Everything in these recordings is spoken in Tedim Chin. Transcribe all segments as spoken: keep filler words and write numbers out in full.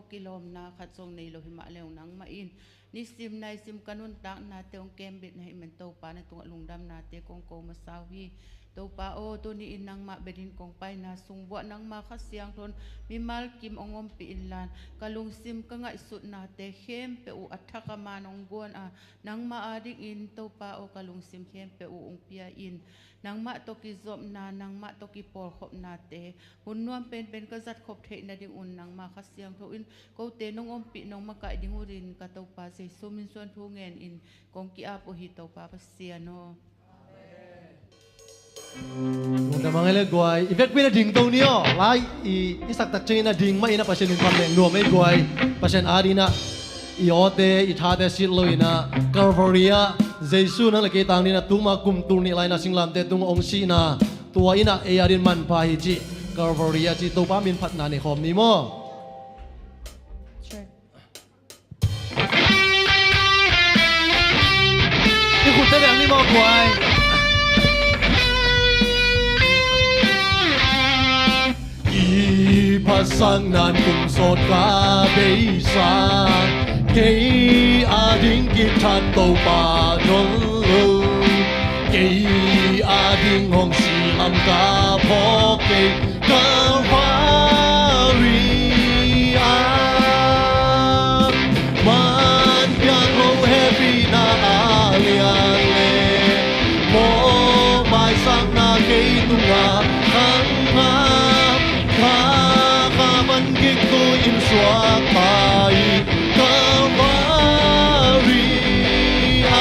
Kilawmna khat zong nei lo hi mah leh nangmah in nisim naisim ka nuntaknate hong kembit na hih man Topa, na tungah lungdamnate kong ko masa uh hi. Topa aw, tuni-in nangmah bekin kong paina sung vuah nangmah Kha Siangtho in mimal kim hong ompih inla, ka lungsim ka ngaihsutnate khempeuh uh a thak a man hong guan a, nangmah adingin Topa aw, ka lungsim khempeuh uh hong pia in. Nangmah tawh kizopna, nangmah tawh kipawlkhopnate hun nuam penpen ka zatkhop theih nadingun nangmah Kha Siangtho in kote nong ompih, nong makaih ding uhin ka Topa Jesu min suang thu ngenin kong ki-ap uh hi, Topa Pasian aw. Lungdam a ngei le guai, i vekpi-in a ding to ni aw. Lai i, i sak tak ciangin a ding mah in a Pasian min phat leng nuam ei guai. Pasian adingin a i awte, i thate sit loin a Calvary ah Jesu nang le kei tang dingin a tuma kum tul nih lai-in a singlamteh tungah hong sihna, tua in a ei adingin manpha hi cih, Calvary ah cih Topa min phatna nei khawm ni maw. I khutte beng ni maw guai. Kiphatsakna in kum sawt ka beisa, kei ading kithat Topa dol lo, kei ading hong si lam ka phawk kei. Calvary ah man piak lo hehpihna a lian le, mawhmaisakna kei tungah khang a, kha, kha van kik tu in suak ta hi. Calvary ah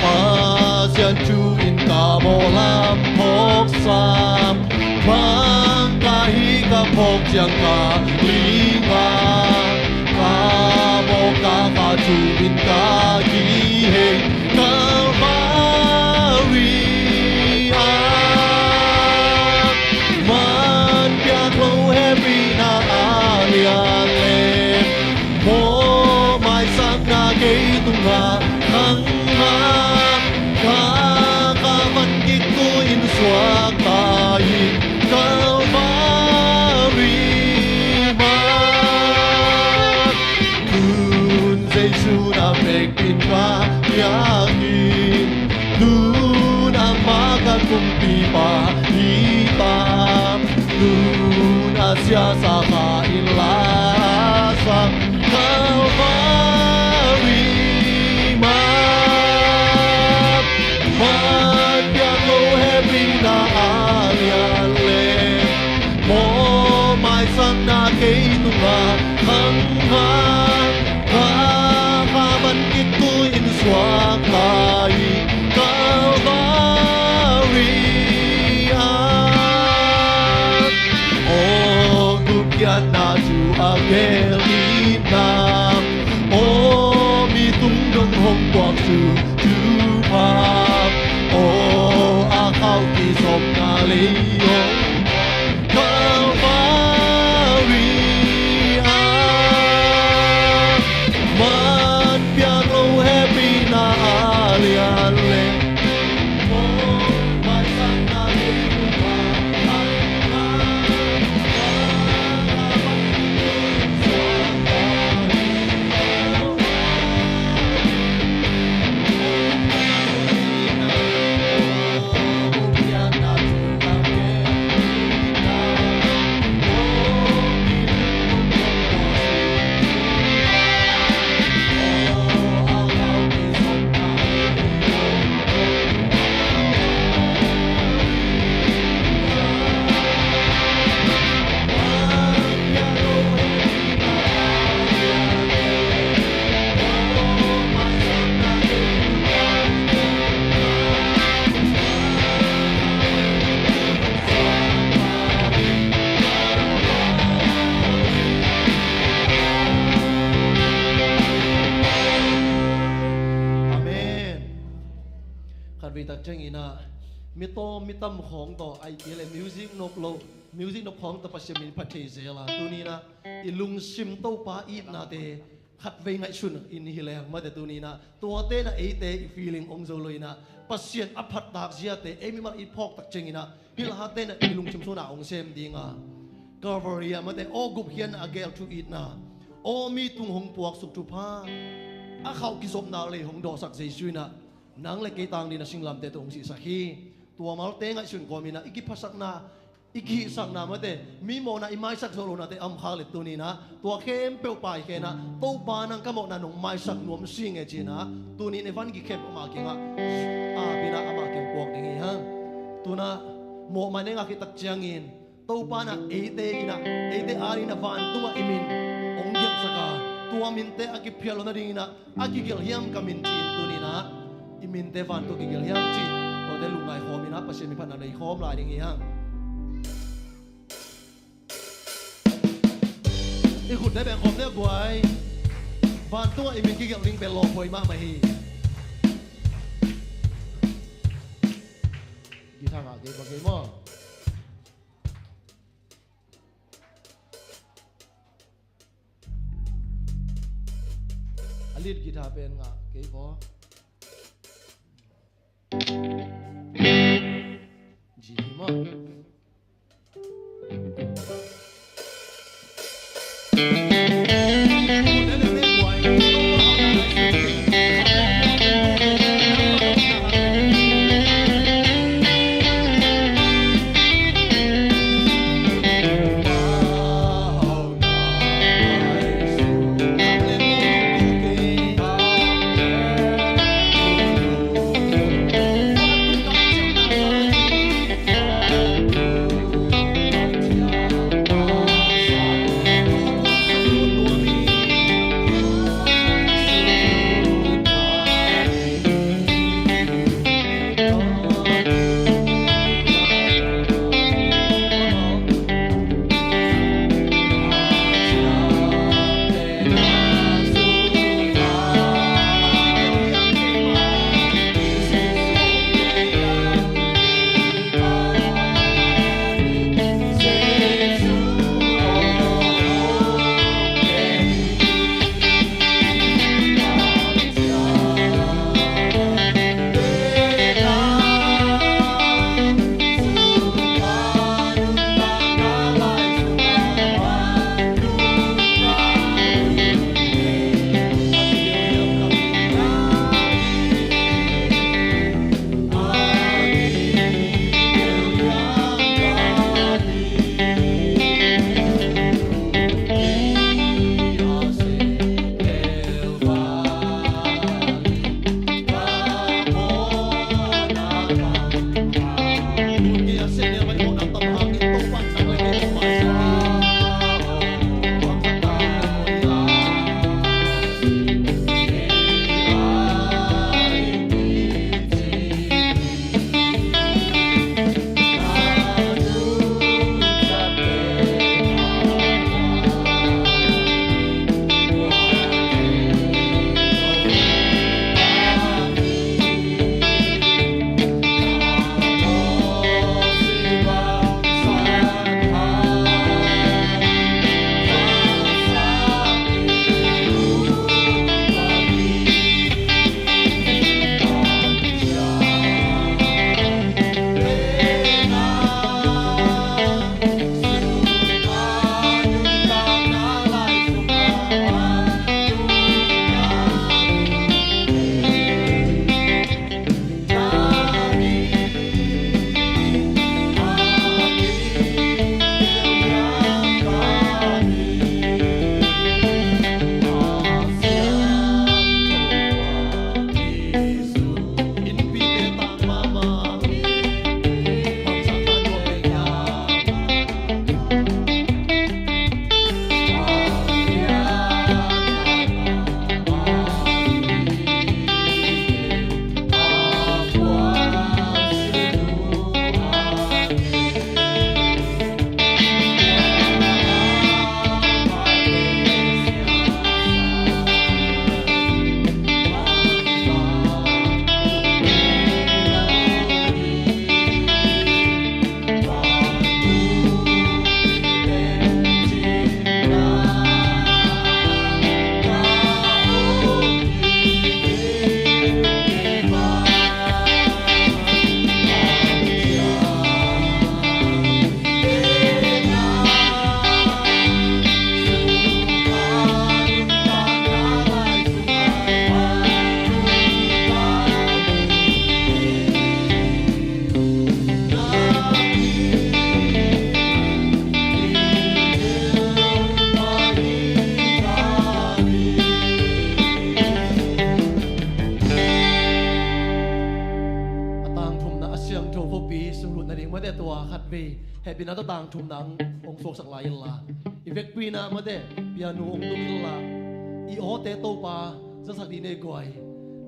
Pasian thu in ka mawh lam phawksak, bang ka hih ka phawk ciang ka ling a, ka mawh ka, ka thu in ka kihei. Calvary ah man piak lo hehpihna a lian le, mawhmaisakna kei tungah khang a, kha, kha van kik tu in suak ta hi. Calvary man tun Jesu na pek in ka piak hi. Tun amah ka kumpipa hi ta. Tun a siasa kha in la a sak. Calvary man, man piak lo hehpihna a lian le, mawhmaisakna kei tungah khang a, kha, kha van kik tu in suak ta hi. Calvary ah aw, gupkhiatna thu a geel itna, aw, mi tung dong hong puak thu thupha, aw, a khauh kizopna lei aw. Calvary ah man piak lo hehpihna a lian le, Amen. Khatvei tak ciangin ah mi tawm mi tam khawng tawh, ahih kei leh music nop lo, music nop khawng tawh Pasian min phat thei zel a, tuni-in ah i lungsim Topa itnate khatvei ngaihsun in hi leng mate, tuni-in ah tuate in ah eite i feeling hong zo lo-in ah, Pasian a phattak ziate ei mimal i phawk tak ciangin ah hih lahate in ah i lungsim sungah hong sem ding a, Calvary ah mate, aw gupkhiatna a geel thu itna, aw mi tung hong puaksuk thupha, a khauh kizopna lei hong dawhsak Jesu in ah, nang le kei tang dingin a singlamteh tawh hong sihsak hi. Tua malte ngaihsun kawmin ah i kiphasakna, i kihihsakna mate, mi mawhna i maisak zo lonate a om khak leh tuni in ah, tua khempeuh paikhiain ah, Topa nang ka mawhna nong maisak nuam sing e ci-in ah, tuni in i van kikhep amah kiangah, a, ap in ah amah kiang puak ding hi hang. Tu-in ah, mawh mai neng a khit tak ciangin, Topa in ah eite in ah, eite adingin ah vantungah i min hong gelhsak a, tua minte a kiphial lo nadingin ah, a kigelh hiam ka min ci-in tuni in ah, i minte vantung kigelh hiam cih, tuate lungngai khawmin ah Pasian min phatna nei khawm lai ding hi hang. I khut te beng khawm ni a guai. Vantungah i min kigelh ding pen lawm huai mahmah hi. Guitar ngah kei, ba kei maw? A lead guitar pen ngah kei baw. G key maw? Hehpihna tawh tang thumna hong suaksak lai inla, i vekpi-in ah mate piano hong tung inla, i awte Topa zasak dih ni ei guai.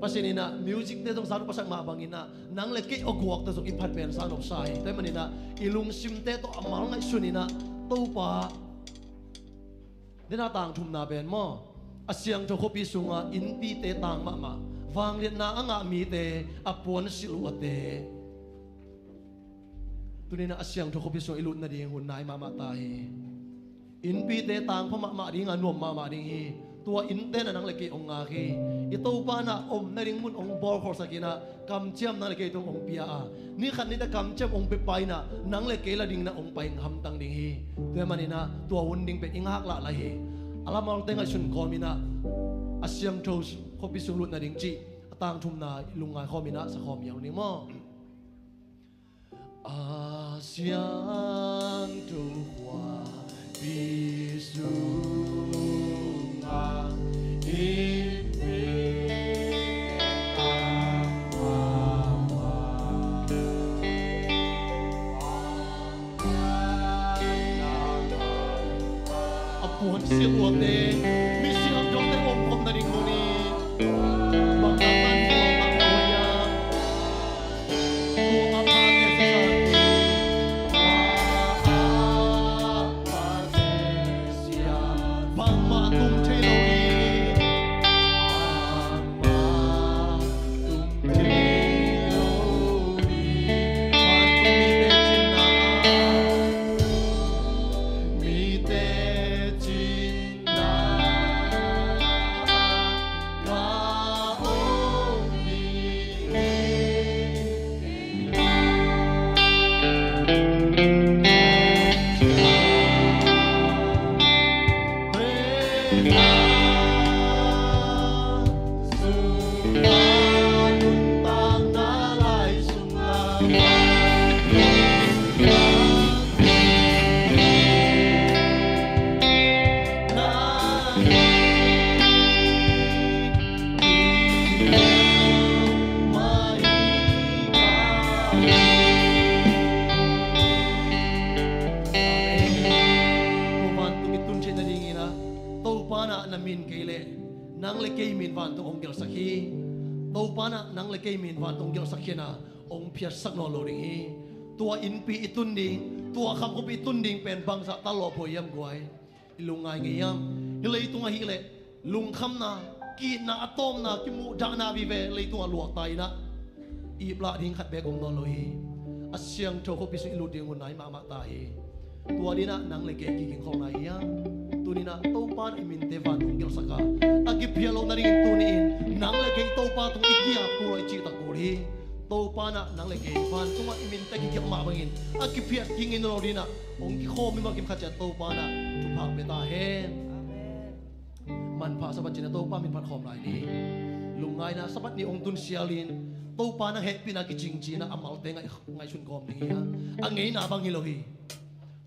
Pasian in ah music-te zong zat nop a sak mah bangin ah nang le kei awguakte zong i phat pen sa nop sa hi. Tua ahih manin ah i lungsimte tawh a mal ngaihsun in ah Topa, den a tang thumna pen maw, a siangtho khuapi sungah innpite tang mahmah, vangliatna a ngah mite, a puansilh uate. Tuni-in ah a siangtho khuapi sungah i lut nading hun nai mahmah ta hi. Innpite tang pha mahmah ding a, nuam mahmah ding hi. Tua innte in ah nang le kei hong ngak hi. I Topa in ah om nading mun hong bawlkholhsak in ah kamciam nang le kei tung hong pia a, ni khat ni teh kamciam hong pia pa in ah nang le kei la dingin ah hong pai hamtang ding hi. Tua ahih manin ah tua hun ding pen i ngaklah lai hi. A lamalte ngaihsun kawmin ah a siangtho khuapi sung lut nading cih a tang thumna i lungngai khawmin ah sa khawm hi ung ni maw. A siangtho khuapi sungah innpite tang mahmah, a puansilh uate, mi siangthote omkhop nading hun hi. Bang a tan, bang a tan, bang a tan. Amen. Tua vantung i tun theih nadingin ah Topa in ah na min kei leh nang le kei min vantung hong gelsak hi. Topa in ah nang le kei min vantung hong gelsak khin a, hong phiatsak nawn lo ding hi. Tua innpi i tun ding, tua khamkhuapi i tun ding pen bangzah tallawh phuai hiam guai? I lungngai ngei hiam? Hih leitungah hileh lungkhamna, ki-itna, a tawpna, kimuhdahna vive leitungah luahta in ah iplah ding khat beek om nawn lo hi. A siangtho khuapi sung i lut ding hun nai mahmah ta hi. Tua dingin ah nang le kei kiging khawm nai hiam? Tuni-in ah Topa in i minte vantung gelsak a, a kiphiat loh nadingin tuni-in nang le kei Topa tung i kiap kul a, i cihtak kul hi. Topa in ah nang le kei vantungah i minte kigelh mah bangin a kiphiat kingin lo dingin ah hong kikhawm mi mah kim khat ciat Topa in ah thupha pia ta hen. Manpha Sabbath ci-in ah Topa min phat khawm lai ni. Lungngaina Sabbath ni hong tun sialin Topa in ah hehpihna kicing ci-in ah a malte ngaih, ngaihsun kawm ding hi a, a ngeina bang hi lo hi.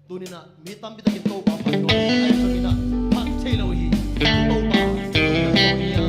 Tuni-in ah mi tampi takin Topa phat lo, ahi zongin ah phat thei lo hi. Topa phat thei lo hi a.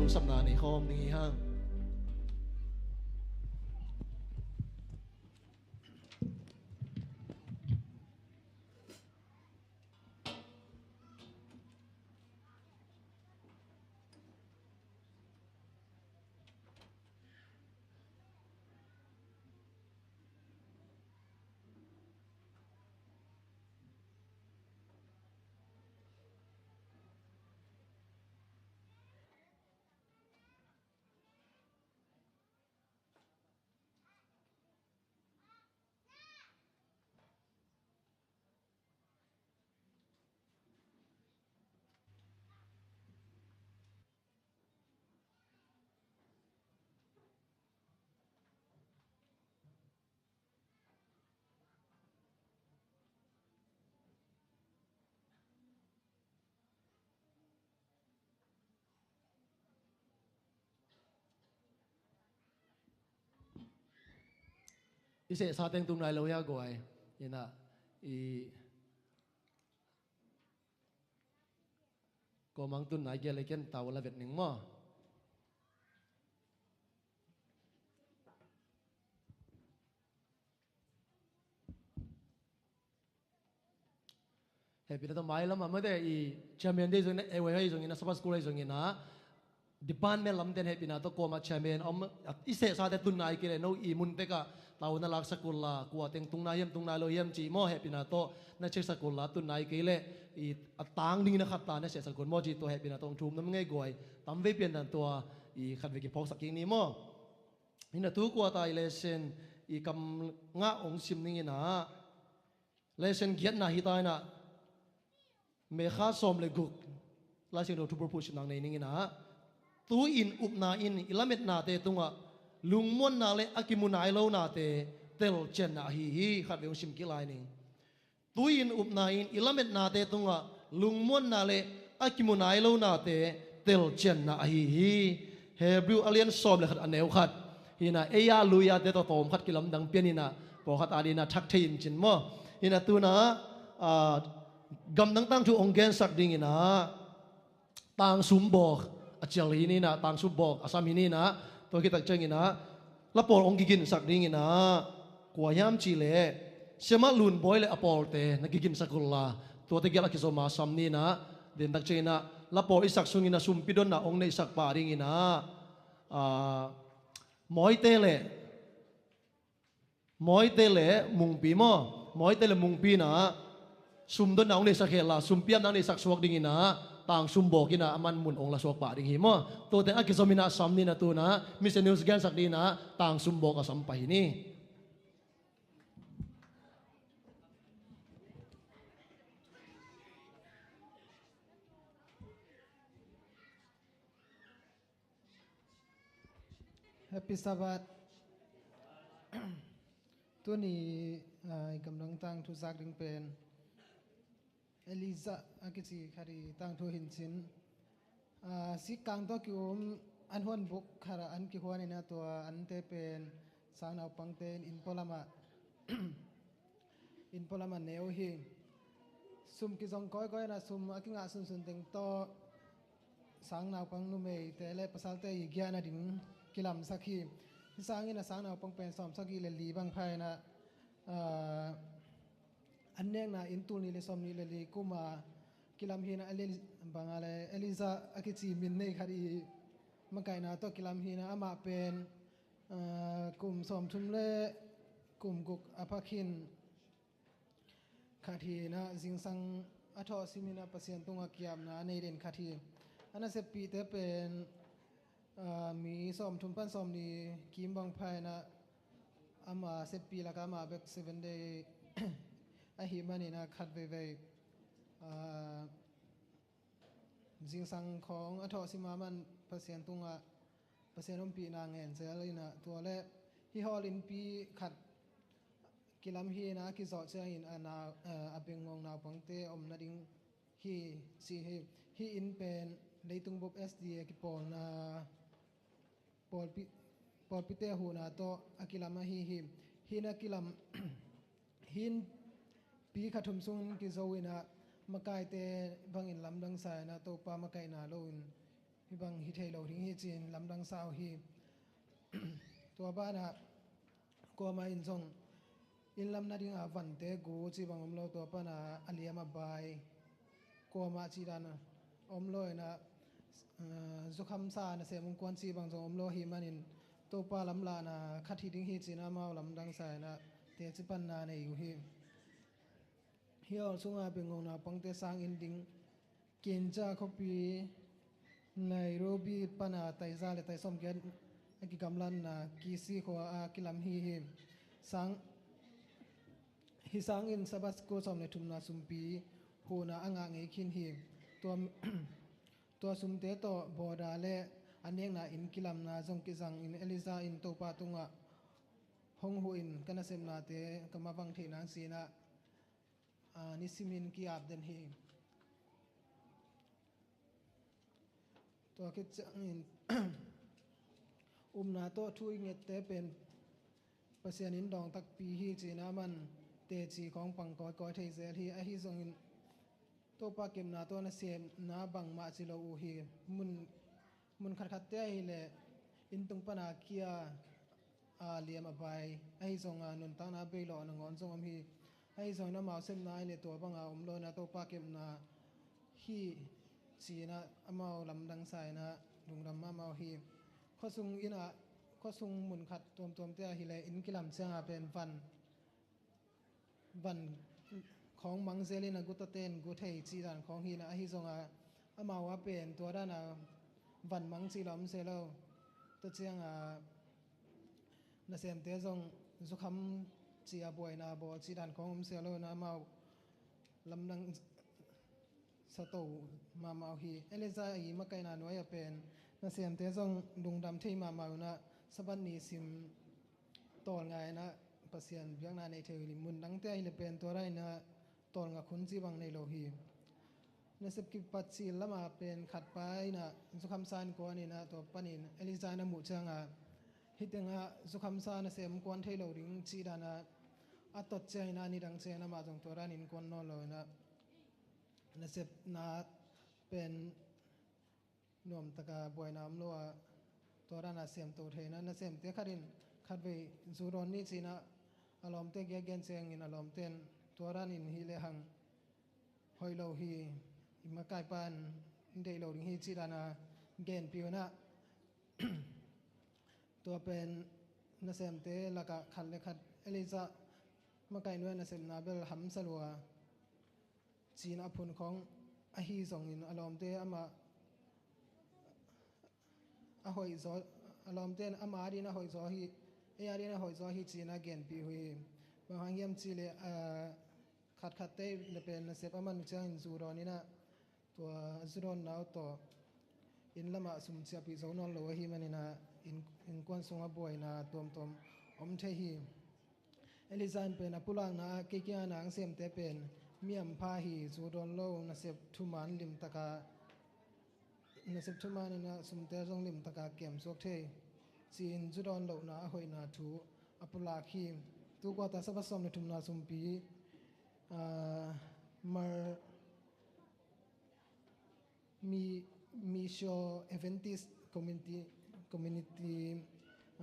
Sapna nei khawm ding hi hang. I sehsa teng tung nai lo hia guai? Ina, i Kawmang tun nai kia le ken tau la vet ning maw? Hehpihna tawh mailam a mate i chairman te zong, A Y I zong ina, Sabbath School zong ina, department lamten hehpihna tawh kuama chairman om, i sehsate tun nai kei le no i mun tekah tau na laksak unla, kua teng tung nai hiam tung nai lo hiam cih maw, hehpihna tawh na checksak unla, tun nai kei le i a tang dingin a khat ta na sehsak un maw cih tua hehpihna tawh hong thum nuam ing ei guai. Tamvei pian dan tua i khatvei kiphawksak kik ni maw? Ina tu kua ta i lesson i kam ngah hong sim ning ina, lesson giatna hi ta ina, Mikha sawm le guk, Lai Siangtho thupurphuh sim nang nei ning ina, tu-in upna in i lametnate tungah lungmuanna le a kimu nai lonate telcianna ahi hi. Khatvei hong sim kik lai ning. Tu-in upna in i lametnate tungah lungmuanna le a kimu nai lonate telcianna ahi hi. Hebrew a lian sawm le khat a neu khat. Hina, ei a lui a te tawh tawm khat kilamdang pian ina, pawlkhat a dina thak thei in cin maw? Hina tuna, ah, gamdang tangthu hong gensak ding ina, tang sum bawk a cial hi ni ina, tang sum bawk a sam hi ni ina, tua khit tak ciang ina, la pawl hong kiginsak ding ina, kua hiam cih leh, Siamah Lun Bawi le a pawlte na kiginsak unla, tuate gel a kizom a sam ni ina, den tak ciang ina, la pawl i sak sung ina sumpi donna hong neihsak pah ding ina, ah, Mawite le Mawite le Mungpi maw? Mawite le Mungpi ina sumdonna hong neihsak hela, sumpiamna hong neihsak suak ding ina, tang sum bawk ina, a man mun hong la suak pah ding hi maw? Tuate a kizom ina sam ni ina tuna, Mission News gensak ding ina, tang sum bawk a sam pah hi ni. Happy Sabbath. Tuni, ah, i gamdang tangthu zak ding pen Elijah a kici khat i tangthu hi in cin. Ah, sikkang tawh ki-um an huan buk khat ah an kihuan ina tua ante pen sang naupangte in inn pualam ah inn pualam ah ne uh hi. Sum kizong kawikawi ina sum a kingah sunsun teng tawh sang naupang numeite le pasalte i giahna ding kilamsak hi. Hih sangin a sang naupang pen sawmsagih le li bang pha ina, ah, an nekna in tul nih le sawmnih le li kum a kilam hi ina, Eli-, bang a le Elijah a kici min nei khat i makaihna tawh kilam hi ina, amah pen, ah, kum sawmthum le kum guk a pha khin khat hi ina, zingsang a thawhsim ina Pasian tungah kiapna a nei den khat hi. A naseppihte pen, ah, mi sawmthum pan sawmnih kim bang pha ina, ama seppih lakah ama bek Seven Day ahih man ina khat veivei, ah, zingsang khawng a thawhsim a man Pasian tungah Pasian ompihna ngen zel ina, tua le hih hawl innpi khat kilam hi ina, a kizawh ciangin a nau, eh, a bengngong naupangte om nading hi ci hi. Hih inn pen leitung bup S D A kipawlna pawlpi, pawlpite huhna tawh a kilam ahi hi. Hih inn a kilam, hih innpi khat thum sungin kizo ina, makaite bangin lamdang sa ina, Topa makaihna loin hih bang hi thei lo ding hi ci-in lamdang sa uh hi. Tua banah kuamah in zong inn lam nadinga vante gu cih bang om lo, tua pana a liam a bai kuamah cih dan om lo inah, eh, zukhamsa nasem ung kuan cih bang zong om lo ahih manin Topa lamlahna khat hi ding hi ci-in amau lamdang sa inah teci panna nei uh hi. Hih awl sunga bengngong naupangte sangin ding Kinja khuapi Nairobi pana taiza le taisawm giat a kigamlatna Kisii khua a kilam hi hi. Sang, hih sangin Sabbath kul sawm le thumna sumpi huhna a ngah ngei khin hi. Tua, tua sumte tawh bawda le a nekna inn kilamna zong kizangin Elijah in Topa tungah hong huhin ka nasepnate ka mavang theih nang ci-inah, aa, nisimin ki-ap den hi. Tua khit ciangin upna tawh thu i ngette pen Pasian in dawng takpi hi ci-in a man teci khawng pang kawikawi thei zel hi. Ahi zongin Topa kepna tawh nasemna bangmah ci lo uh hi. Mun, mun khatkhatte ahih leh inn tung pana kia a liam a bai, ahi zonga nuntakna a bei lawh nangawn zong om hi. Ahi zongin amau sepna ahih leh tua banga om lo inah Topa kepna hi ci-inah amau lamdang sa inah lungdam mahmah uh hi. Khuasung innah, khuasung mun khat tuamtuamte ahih leh inn kilam cianga pen van van khawng mang zelin a gutaten gu thei cih dan khawng hi inah, ahi zonga amau a pen tua dana van mang cih la om se lo. Tua cianga nasemte zong zukham cih a buaina bawl cih dan khawng om se lo inah amau lamdang sa to mahmah uh hi. Elijah i makaihna nuai a pen nasemte zong lungdam thei mahmah uh inah Sabbath ni sim tawlnga inah Pasian biakna nei thei uh hi. Mun dangte ahih leh pen tua dan inah tawlnga khun cih bang nei lo hi. Nasep kipat cil lama pen khatpa inah zukhamsa in kuan inah tua panin Elijah in a muh cianga hih tengah zukhamsa nasem kuan thei lo ding cih dana a tot ciang inah nidang ciang inah amah zong tua danin kuan nawn lo inah nasepna pen nuamtaka buaina om lo a tua dana siamto thei inah nasemte khatin khatvei zu dawn ni ci-inah a lawmte kiang gen ciangin a lawmte in tua danin hih lehang hoih lo hi, i makaipa in deih lo ding hi cih dana genpih uh inah tua pen nasemte lakah khat le khat Elijah makaih nuai nasepna bel hamsa lua ci-in a phun khawng ahi zongin a lawmte amah a hoih zaw, a lawmte in ama adin a hoih zaw hi, ei adin a hoih zaw hi ci-in a genpih uh hi. Bang hang hiam cih leh, ah, khatkhatte le pen nasep a man uh ciangin zu dawn inah tua zu dawnna uh tawh inn lamah sum ciahpih zo nawn lo ahih man inah inn, innkuan sungah buaina tuamtuam om thei hi. Elijah in pen a pulakna ah kei kianga na hong semte pen mi hampha hi, zu dawn lo, nasep thuman limtaka, nasep thuman inah sumte zong limtaka kem suak thei ci-in zu dawn lohna a hoihna thu a pulak hi. Tu quarter Sabbath sawm le thumna sumpi, ah, Mar Mi, Mission Adventist Community, Community,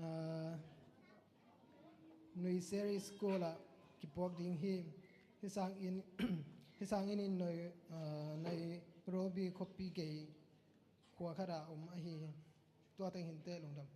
ah, Nui Seri School ah kipuak ding hi. Hih sangin, hih sangin in Nui, ah, Nairobi khuapi gei khua khatah om ahi hi. Tua teng hi inteh, lungdam.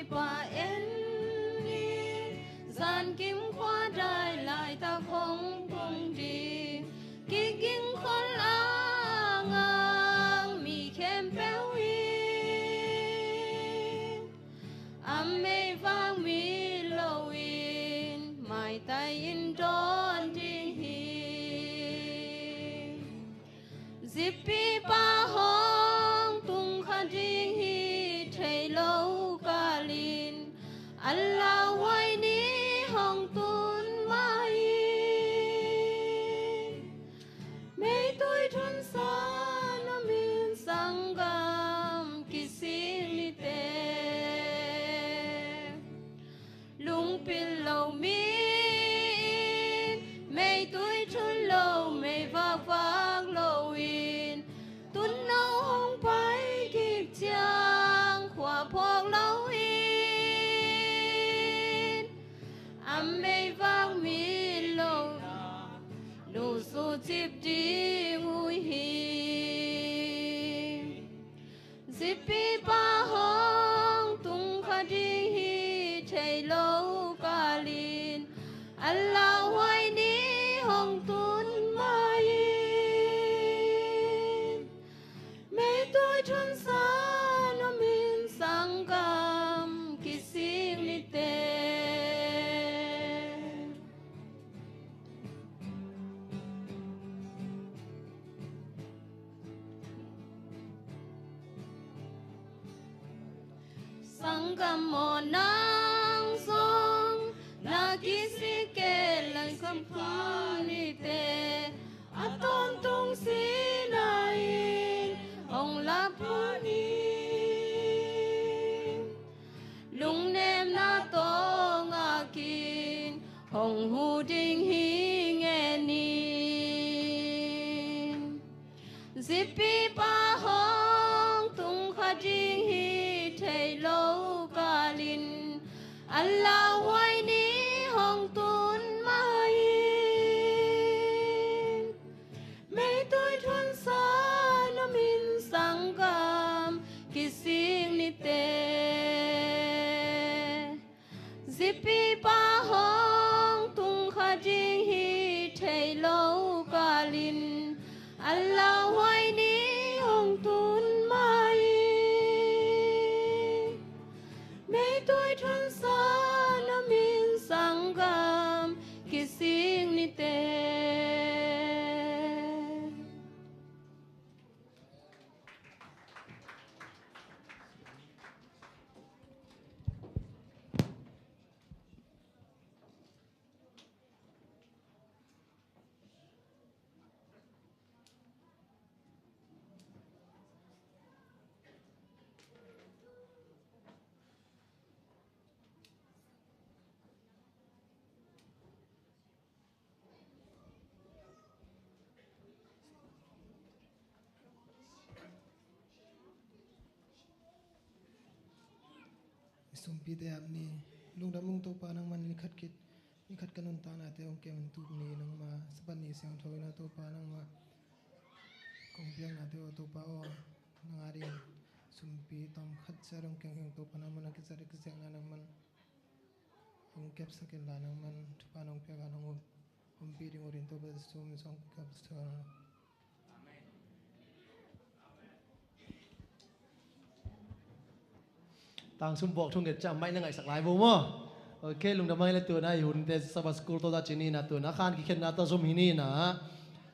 Pa en in, zankim khua dai laitak hong tung ding, kiging khol a ngang mi khempeuh in, a meivak mit loin, maitai in dawn ding hi. Zippipa hong tung kha ding hi thei lo kalin, a lauhuai ni hong tun mah in, meitui thunsa nuam in sanggam kisik ni teh. Lungpil lo mi in, meitui thun lo, meivak vak loin, tuuno hong pai kik ciang khua phawk lo in, a meivak mit lo, nusu cip ding uh hi. Zippipa hong tung kha ding hi thei lo kalin, a lauhuai ni hong tun mah in, meitui thunsa nuam in sanggam kisik ni teh. Sanggam aw, nang zong na kisik kei lai sam pha ni teh, a tawntung sihna in hong lak pha ni. Lungnemna tawh ngak in, hong huh ding hi ngen in. Zippipa hong tung kha ding hi thei lo kalin, a lauhuai ni hong tun mah in, meitui thunsa nuam in sanggam kisik ni teh. Zippipa hong tung kha ding hi thei lo kalin, a lauhuai ni hong tun mah in, meitui thunsa nuam in sanggam kisik ni teh. I sumpite ap ni. Lungdam ung Topa, nangman ni khat khit ni khat ka nuntaknate hong kem in tuk ni. Nangma Sabbath ni siangtho in ah Topa, nangma kong piaknate aw Topa aw, nang a ding sumpi tawm khat ciat hong keng keng Topa, nangman a kizat a kizekna nangman hong kepsak inla, nangman thupha nong piak a nong ompih ding uh ding Topa Jesu min suang kepsak a. Tang sum buak thong nget ciang mic na ngaihsak lai vo maw? Ok, lungdam hang in la, tu-in ah i hunte Sabbath School tawh ta ci ni in ah, tu-in ah khan kikhenna tawh zom hi ni in ah,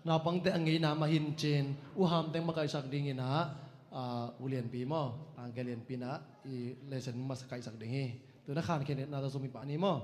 naupangte a ngeina mah hi in cin, u Ham teng makaihsak ding in ah, ah, u Lianpi maw, Tangke Lianpi in ah i lesson masa kaihsak ding hi. Tu-in ah khan kikhenna tawh zom hi pah ni maw?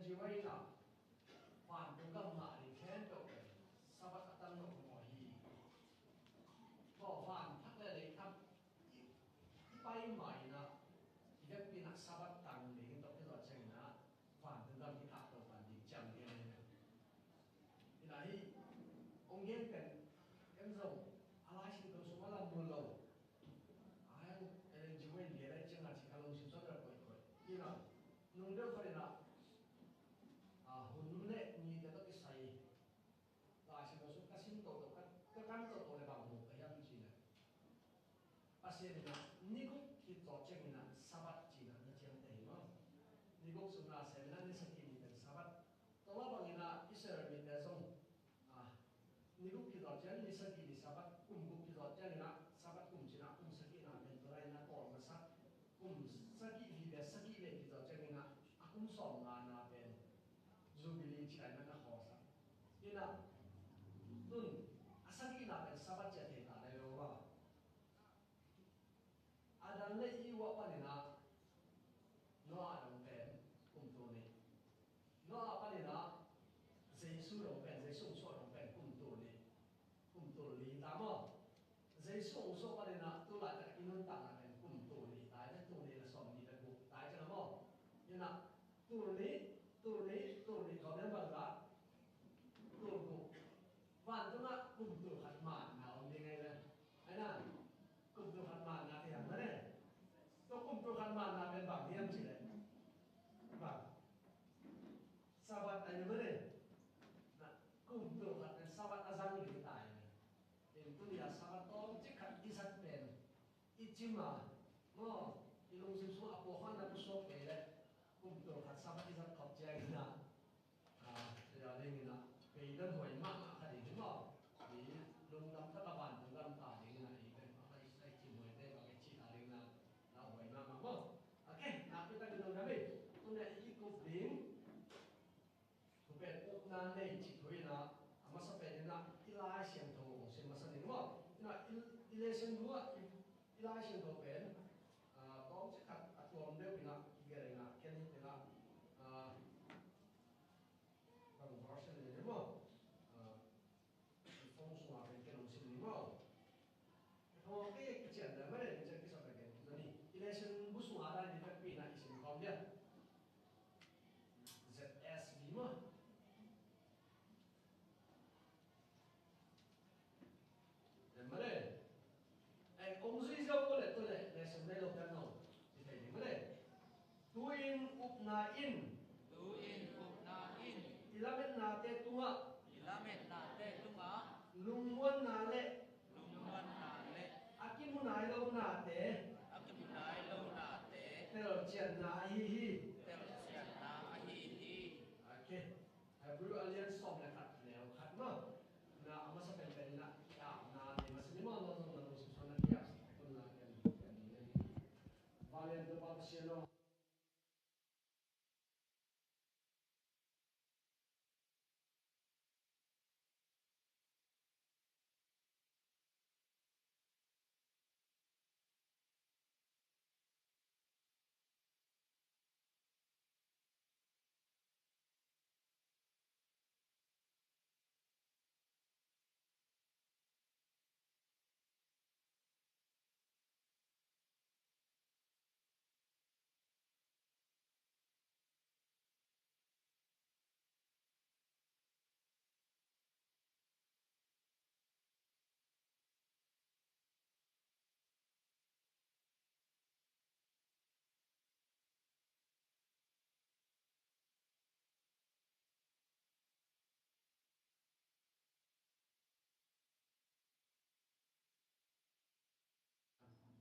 Jehovah in ah vantung gam ngah ding khempeuh pen Sabbath a tan lo mawh hi. Tua van thak le lei thak i, i pai ma in ah i vekpi in ah Sabbath tang ding tawh kizawh ciangin ah vantung gam i khak to pan ding ciang ding a nei. Ina hi ong gen pen en zong a Lai Siangtho sung a lam mun lo. Ai, Ellen G. White in gen ai ciang a ci kha lungsim suan deuh koih koih. Ina nung deuh khat ina, a, hun le ni te tawh kisai Lai Siangtho sung ka sim toto, ka, ka kan toto le bang mu ka hiam ci le. Pasian in ah ni guk khit zawh ciangin ah Sabbath ci-in ah na ciamteh hi maw. Ni guk sung na sem in ah ni sagih ni pen Sabbath. Tua mah bangin ah Israel mite zong, ah, ni guk khit zawh ciang ni sagih ni Sabbath, kum guk khit zawh ciangin ah Sabbath kum ci-in ah kum sagihna pen tua lai-in ah tawlngasak, kum sagih ni pen sagih ni khit zawh ciangin ah a kum sawmngana pen Jubilee ci-in ah na khawlsak. Ina tun a sagihna pen Sabbath ci-a thei ta lai lo maw. Adam le Eve a panin ah Noah dong pen kum tul nih. Noah panin ah Jesu dong pen, Jesu hong suah dong pen kum tul nih. Kum tul li ta maw. Jesu hong suah panin ah tu laitak i nuntakna pen kum tul li ta, tul nih le sawmnih le guk ta ciang maw. Ina tul nih, tul nih, tul nih khawng pen bang ta. Tul guk. Vantungah kum tul khat manna om ding ahi ve. Ahi na, kum tul khat manna kei a mane. Tua kum tul khat manna pen bang hiam cih leh, bang, Sabbath ahi mane. Na, kum tul khat pen Sabbath a zang ding ta hi. Ken tuni a Sabbath tawmcik khat i zat pen i cim a, maw, i lungsim sungah a pua khan na pusuak kei leh kum tul khat Sabbath i zat khop ciangin ah, ah, tua dingin ah, kei dan huai mahmah kha ding hi maw. I lungdam tak a vantung gam ta dingin ah, i pen a khai sai cim huai te ka kei cih ta dingin ah, na huai mahmah maw. Ok, nakpi takin lungdam hi. Tuna i kup ding. Thupen upna nei cih thu in ah, a masa pen in ah, i Lai Siangtho hong sim masa ning maw. In ah, i, i lesson bu ah, i, i Lai Siangtho pen, ah, tawmcik khat a tuam deuh in ah, i gelh in ah, ken hi in ah, ah, bang version in ah maw. Ah, phone sungah pen ken hong sim ning maw. Phone kei kician dah mah le, kician kisam dah ken. Tuni i lesson bu sungah dah ni tak pi na i sim khawm dia. Z S V maw. Dah mah le. Ai, kong zui zau ko le tu le, lesson nei lo kan no. Ci thei ding mah le. Tu-in upna in. Tu-in upna in. I lametnate tungah. I lametnate tungah. Lungmuanna le. Lungmuanna le. A kimu nai lonate. A kimu nai lonate. Telcianna ahi hi. Telcianna ahi hi. Ok. Hebrew a lian sawm le khat neu khat maw. Na a masa penpen in ah ki-apna nei masa ni maw, no zong na lungsim suan na ki-apsak un la ken, ken ni. Vanglian Topa Pasian aw.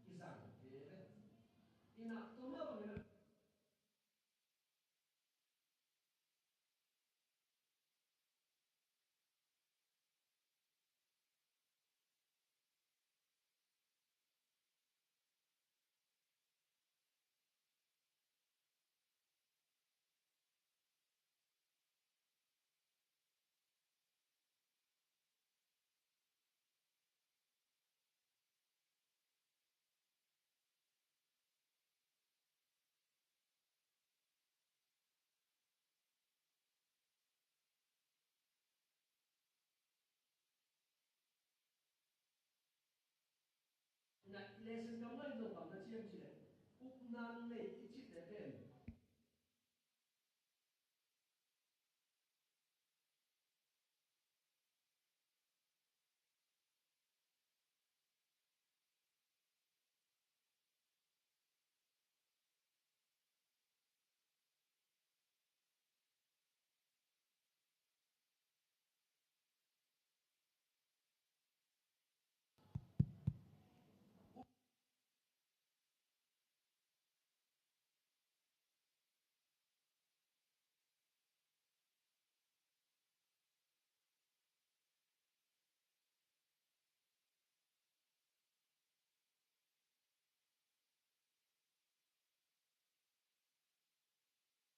Kisang te le. Ina tuma bang ina. Lesson kam lai zong bang na ciam ci leh, upna nei i cih leh pen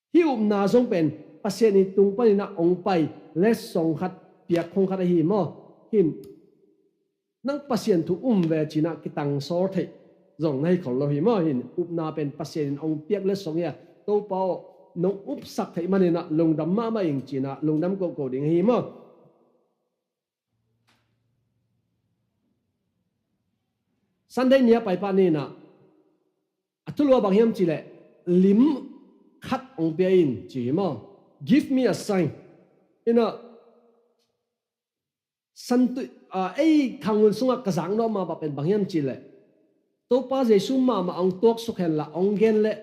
Hih upna zong pen Pasian i tung panin ah hong pai letsong khat, piak khong khat ahi maw? Hin, nang Pasian thu um ve ci-in ah kitangsawl theih zong na hi khol lo hi maw? Hin, upna pen Pasian in hong piak letsong hi a, Topa aw, nong upsak theih manin ah lungdam mahmah ing ci-in ah lungdam kohkoh ding ahi maw? Sunday ni a paipah ni-in ah a thulu ah bang hiam cih leh lim khat hong pia in ci hi maw? Give me a sign. Ina, santui, ah, ei khang hun sungah ka zak nuam mah pen bang hiam cih leh Topa Jesu mahmah hong tuaksuk hen la, hong gen leh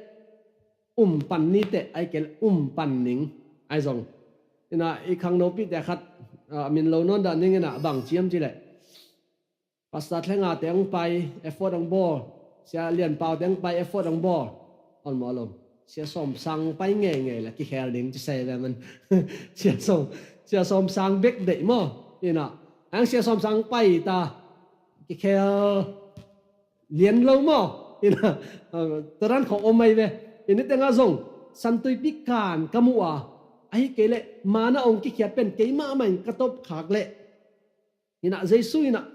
um pan ni teh, ahih kei leh um pan ning. Ahi zong, ina, i khang nopite khat, ah, min lo nawn dah ning, ina, bang ci hiam cih leh Pastor Thlenga te hong pai, effort hong bawl. Sia Lian Pau te hong pai, effort hong bawl. On maw lo. Sia Sawm Sang pai ngeingei la kikhel ding ci se ve man. Sia Sawm, Sia Sawm Sang bek deih maw? Ina, ang Sia Sawm Sang pai ta kikhel lian lo maw? Ina, tua dan khawng om mai ve. Ina, tengah zong santuipi kan ka muh a, ahih kei leh mana hong kikhiat pen keimah mah in ka tawp khak leh, ina, Jesu ina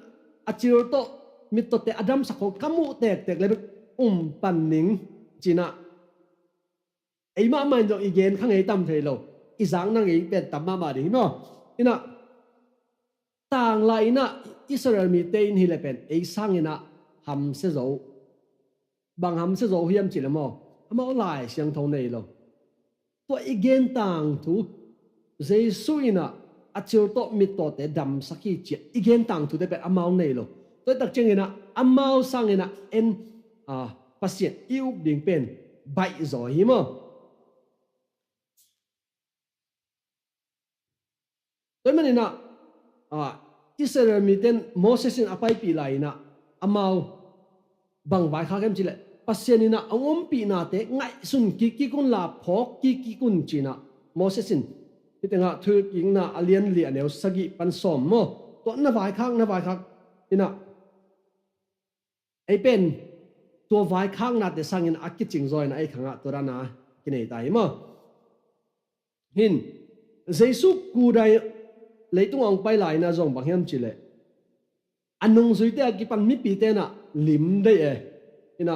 a cil tawh mittawte a damsak khawng ka muh tektek leh bek um pan ning ci-in ah, ei mahmah in zong i gen kha ngei tam thei lo, i zakna ngei pen tam mahmah ding hi maw? Ina, tanglai ina Israel mite in hi leh pen ei sang ina hamsia zo. Bang hamsia zo hiam cih leh maw? Amau Lai Siangtho nei lo. Tua i gen tangthu, Jesu ina a cil tawh mittawte damsak hi ci-a i gen tangthute pen amau nei lo. Tua i tak ciang ina amau sang ina en, ah, Pasian i up ding pen baih zaw hi maw? Tua ahih manin ah, ah, Israel mite in Moses in a paipih lai-in ah amau bang vaikhak hiam cih leh, Pasian in ah a hong ompihnate ngaihsun kikkik un la, phawk kikkik un ci-in ah Moses in hih tengah Thuhilhkikna a lian li a neu sagih pan sawm maw? Tua na vaikhak, na vaikhak in ah ei pen tua vaikhaknate sangin a kicing zaw in a ei khangah tua dan a kinei ta hi maw? Hin, Jesu kudai leitung a hong pai lai-in ah zong bang hiam cih leh, a nungzuite a kipan mipite in ah lim deih e. Ina,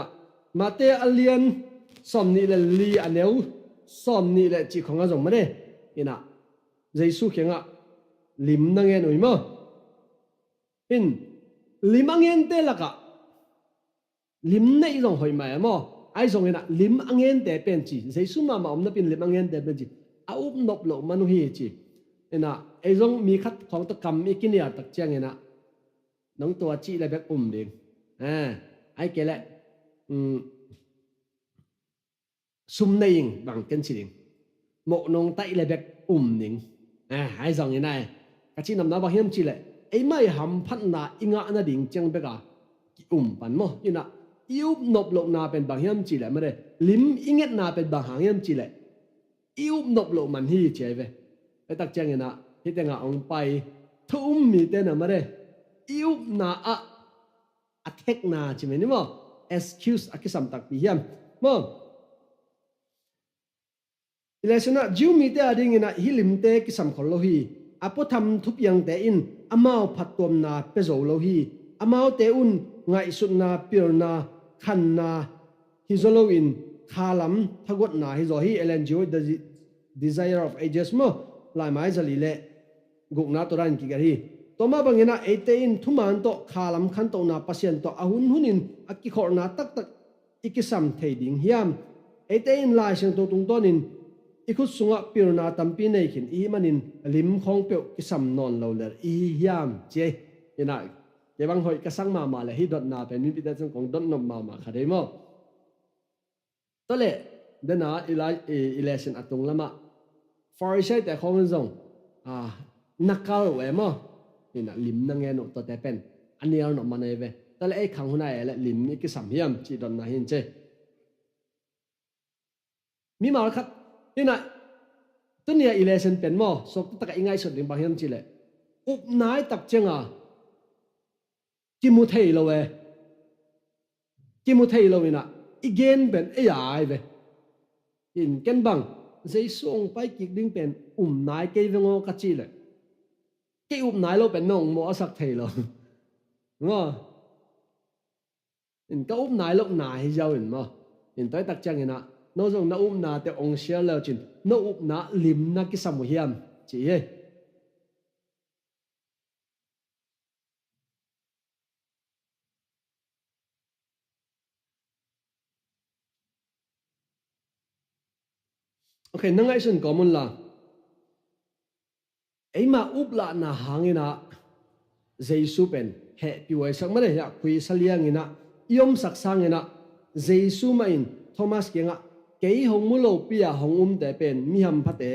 Mate a lian sawm nih le li a neu sawm nih le cih khong ah zong mah de. Ina, Jesu kiangah lim na ngen uh hi maw? Hin, lim a ngente lakah lim neih zong hoih mah e maw? Ahi zongin ah lim a ngente pen ci, Jesu mahmah om napi-in lim a ngente pen ci, a upnop loh man uh hi ci. Ina, ei zong mi khat khawng tawh kam i kinial tak ciangin ah nong tua cih leh bek um ding. Eh, ahih kei leh, um, sum nei ing bang ken ci ding. Mawh nong taih leh bek um ning. Eh, ahi zongin ah, ka cihnopna bang hiam cih leh, eimah i hamphatna i ngah nading ciang bek a ki-um pan maw? Ina, i upnop lohna pen bang hiam cih leh, mate, lim i ngetna pen bang hang hiam cih leh, i upnop loh man hi ci ahi ve. Tua tak ciangin ah hih tengah hong pai thu um mite in ah, mate, i upna ah a thekna ci mai ni maw? Excuse a kisam takpi hiam maw? I lesson ah Jew mite a dingin ah hih limte kisam khol lo hi. A puatham thupiangte in amau phattuamna pia zo lo hi. Amaute un ngaihsutna, pilna, khanna hi zaw loin khalam thagotna hi zaw hi. Ellen G. White, The Desire of Ages maw, laimai zali le gukna tua dan kigelh hi. Tua mah bangin ah eite in thuman tawh khalam khantohna Pasian tawh a hunhunin a kikholhna taktak i kisam thei ding hiam? Eite in Lai Siangtho tungtawnin i khut sungah pilna tampi nei khin i hih manin lim khawng peuh kisam nawn lo lel i hi hiam, ci ei. Inah kei bang hoih ka sak mahmah le hih dotna pen mipite cun kong dot nop mahmah kha dei maw? Tua leh dena i lai i, i lesson a tung lamah Pharisee-te khawng in zong a, na kal uh e maw? Inah lim na ngen uh tuate pen a nial nop man ei ve. Tua leh ei khang hun a e le lim i kisam hiam cih dotna hi in ci. Mimal khat inah tunia i lesson pen maw, suakta takah i ngaihsut ding bang hiam cih leh upna i tak cianga kimu thei lo e. Kimu thei lo inah i gen pen ei ai ve. In ken bang Jesu hong pai kik ding pen um nai kei veng aw ka cih leh kei up nai lo pen nong mawh a sak thei lo. Maw? In ka up nai lo nai hi ziau in maw? In tua i tak cianginah no zong na upnate hong share leu cin no upna limna kisam uh hiam? Ci hi. Ok, na ngaihsun kawm unla. Eima uplahna hanginah Jesu pen hehpih huaisak mare hiah khuisa lianginah i omsak sanginah Jesu mah in Thomas kiangah kei hong mu lopi-a hong umte pen mi hamphate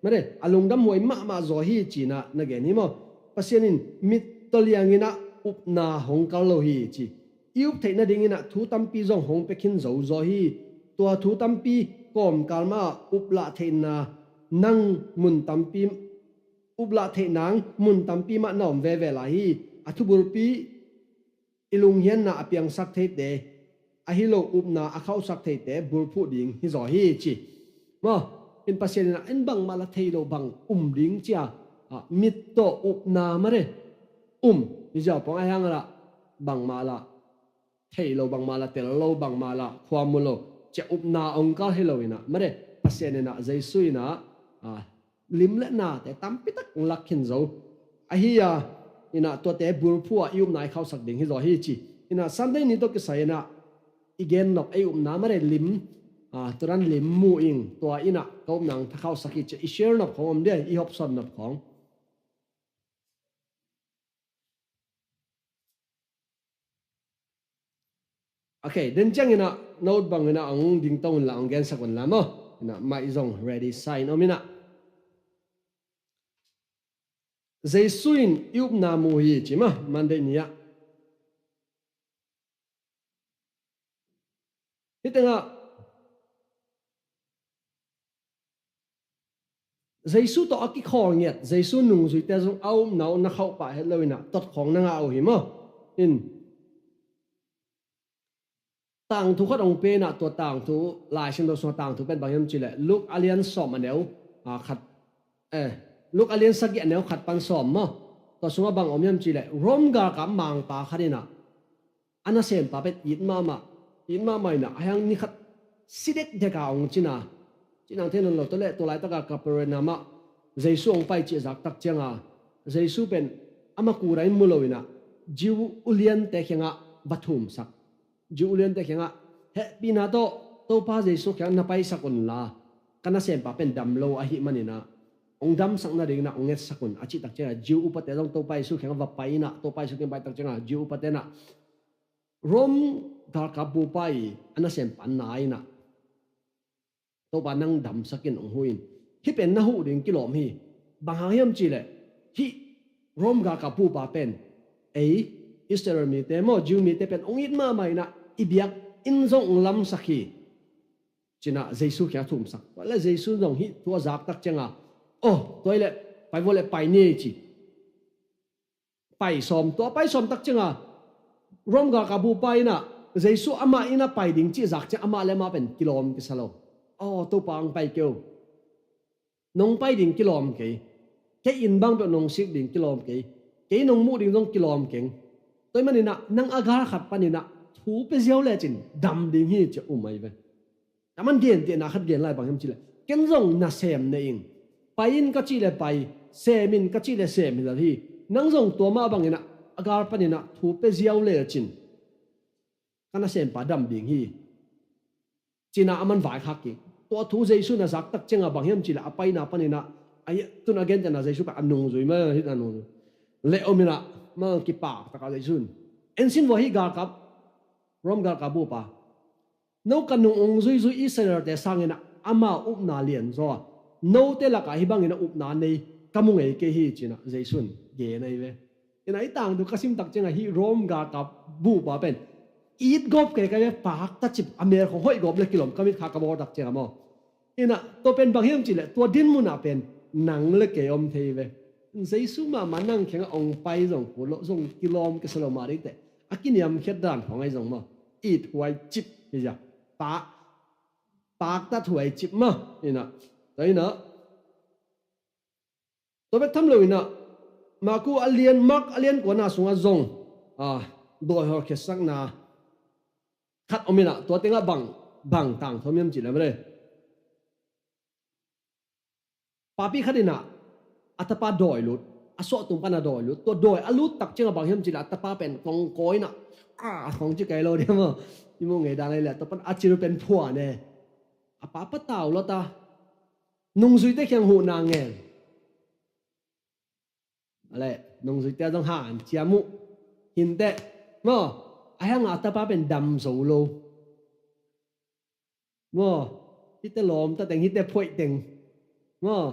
mare a lungdam huai mahmah zaw hi cinah na gen hi maw? Pasian in mittaw lianginah upna hong kal lo hi ci. I up theih nadinginah thu tampi zong hong pia khin zo zaw hi. Tua thu tampi kawmkal mah uplah theihna nang mun tampi uplah theih nang mun tampi mah na om veve lai hi. A thubulpi i lunghianna a piangsak theite ahi lo upna a khauhsak theite bulphuh ding hi zaw hi ci. Maw? In Pasian inah in bangmah la thei lo bang um ding cia, ah, mit tawh upna mare um hi ziau pong a hiang lah bangmah lah thei lo bangmah lah tel lo bangmah lah khuamu lo cia upna ong kal hi lo inah mare Pasian inah Jesu inah, ah, lim le nate tampi tak ong lak khin zo. Ahi a inah tuate bulphuh a i upna i khauhsak ding hi zaw hi ci. Inah Sunday ni tawh kisai inah i gen nop ei upna mare lim, ah, turan lim mu ing tua inah ka upna ong tha khauhsak hi ci i share nop khawng om dia i hopsawn nop khawng. Ok, den cianginah note banginah ang dingtong unla ang gensak unla maw? Inah mai zong ready sign om inah Jesu in i upna mu hi ci maw? Monday ni-ah hih tengah Jesu tawh a kikhawl ngiat Jesu nungzuite zong a upna uh na khauh pah het lo inah tot khawng na ngah uh hi maw? In tangthu khat hong pia inah tua tangthu Lai Siangtho sungah tangthu pen bang hiam cih leh Luke a lian sawm a neu, ah, khat, eh, Luke a lian sagih a neu khat pan sawm maw? Tua sungah bang om hiam cih leh Rome galkap mangpa khat inah a nasempa pen it mahmah, it mahmah inah a hiang ni khat si dekdek a ong cina. Cinang thei nawn lo tawh le tua laitaka Capernaum ah Jesu ong pai cih a zak tak cianga Jesu pen ama kura in mu lo inah Jew uliante kiangah va thumsak. Jew uliante kiangah hehpihna tawh Topa Jesu kiangah na paisak unla ka nasempa pen dam lo ahi maninah ong damsak nadinginah ong ngetsak un a cih tak ciangah Jew upate zong Topa Jesu kiangah va pai inah Topa Jesu kiangah pai tak ciangah Jew upate inah Rome galkap bupa i a nasempa na inah Topa nang damsak in ong huh in. Hih pen na huh ding kilawm hi. Bang hang hiam cih leh hih Rome galkap bupa pen ei Israel mite maw Jew mite pen ong it mahmah inah i biakinn zong ong lamsak hi. Cinah Jesu kiangah thumsak. Tua le Jesu zong hih thu a zak tak cianga aw tua i le pai vua le pai ni ci. Pai sawm tua pai sawm tak cianga Rome galkap bupa inah Jesu amah inah pai ding cih zak ciang amah le amah pen kilawm kisa lo. Aw Topa ang pai kei uh. Nong pai ding kilawm kei. Kei inn bang peuh nong sik ding kilawm kei. Kei nong muh ding zong kilawm keng. Tua i maninah nang a gal khat paninah thu pia ziau lecin dam ding hi cia um ai ve. Taman gentehna khat gen lai bang hiam cih leh ken zong nasem ne ing. Pai in ka cih leh pai, sem in ka cih leh sem hi lo hi. Nang zong tua mah bangin ah a gal panin ah thu pia ziau le cin ka nasempa dam ding hi, ci-in ah aman vaikhak kik. Tua thu Jesu in a zak tak ciangah bang hiam cih leh a paina panin ah, a hi, tun a gentehna Jesu pen a nungzui mah hi, a nungzui. Leh om in ah, mah kipak tak a Jesu in, en sin vua hih galkap, Rom galkap bupa, no ka nung ung zuizui Israel-te sangin ah amau upna lianzaw a, note lakah hih bangin a upna nei ka mu ngei kei hi, ci-in ah Jesu in gen ahi ve. In ah i tangthu ka sim tak ciangah hih Rom galkap bupa pen it gawp kei ka hi ve, pakta cip, a mel khong hoih gawp leh kilawm, ka mitkha ka bawl tak ciangah maw. In ah tua pen bang hiam cih leh tua dinmun ah pen nang leh kei om thei ve. Jesu mahmah nang kiangah ong pai zong kul lo, zong kilawm kisa lo mah ding teh, a kiniamkhiat dan khong ahi zong maw, it huai cip hi zia. Pak, pakta huai cip mah. In ah, tua in ah, tua bek tham lo in ah, Marku a lian, Mark a lian kuana sungah zong, a, dawi hawlkhiatsakna khat om in ah, tua tengah bang, bang tangthu om hiam cih leh mah le, papi khat in ah a tapa dawi lut, a suahtung pan a dawi lut. Tua dawi a lut tak ciangah bang hiam cih leh a tapa pen kong kawi in ah, a, kong ci kei lo ding maw. I muh ngei dan ahi leh, tua pan a cil pen phuan e. A pa patau lo ta, nungzuite kiang huhna ngen. A leh, nungzuite zong hanciam uh. Hinteh, maw, a hi hang a tapa pen dam zo lo. Maw, hihte lawmta teng, hihte phoih teng. Maw,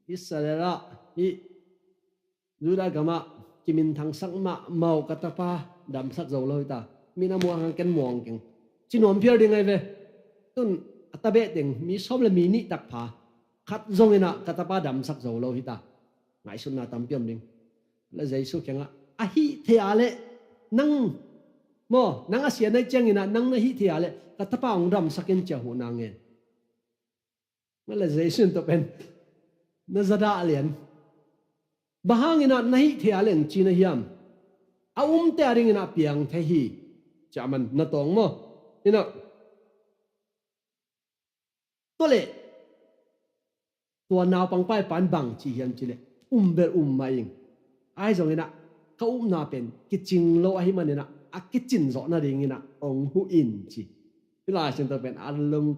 Israel ah, hih Judah gamah kiminthangsak mahmah uh ka tapa damsak zo lo hi ta. Mi'n a muang hang ken muang keng, ci nuam phial ding ahi ve. Tun a tabeh teng mi sawm leh mi nih tak pha, khat zong in ah ka tapa damsak zo lo hi ta. Ngaihsutna tampi om ding. Leh Jesu kiangah, a hih thei a leh nang, maw, nang a sia na hih ciangin ah nang na hih thei a leh ka tapa hong damsak in, ci-a huhna ngen. Mah leh Jesu in tua pen, na zadah lian. Bang hangin ah na hih thei a leh hong ci na hiam? A umte a dingin ah piang thei hi, ci-a aman na tawng maw. In ah, tua leh, tua naupangpa' pa'n bang ci hiam cih leh, um bel um mah ing. Ahi zongin ah, ka upna pen kicing lo ahih manin ah, a kicin zawh nadingin ah hong huh in, ci. Hih Lai Siangtho pen a lung,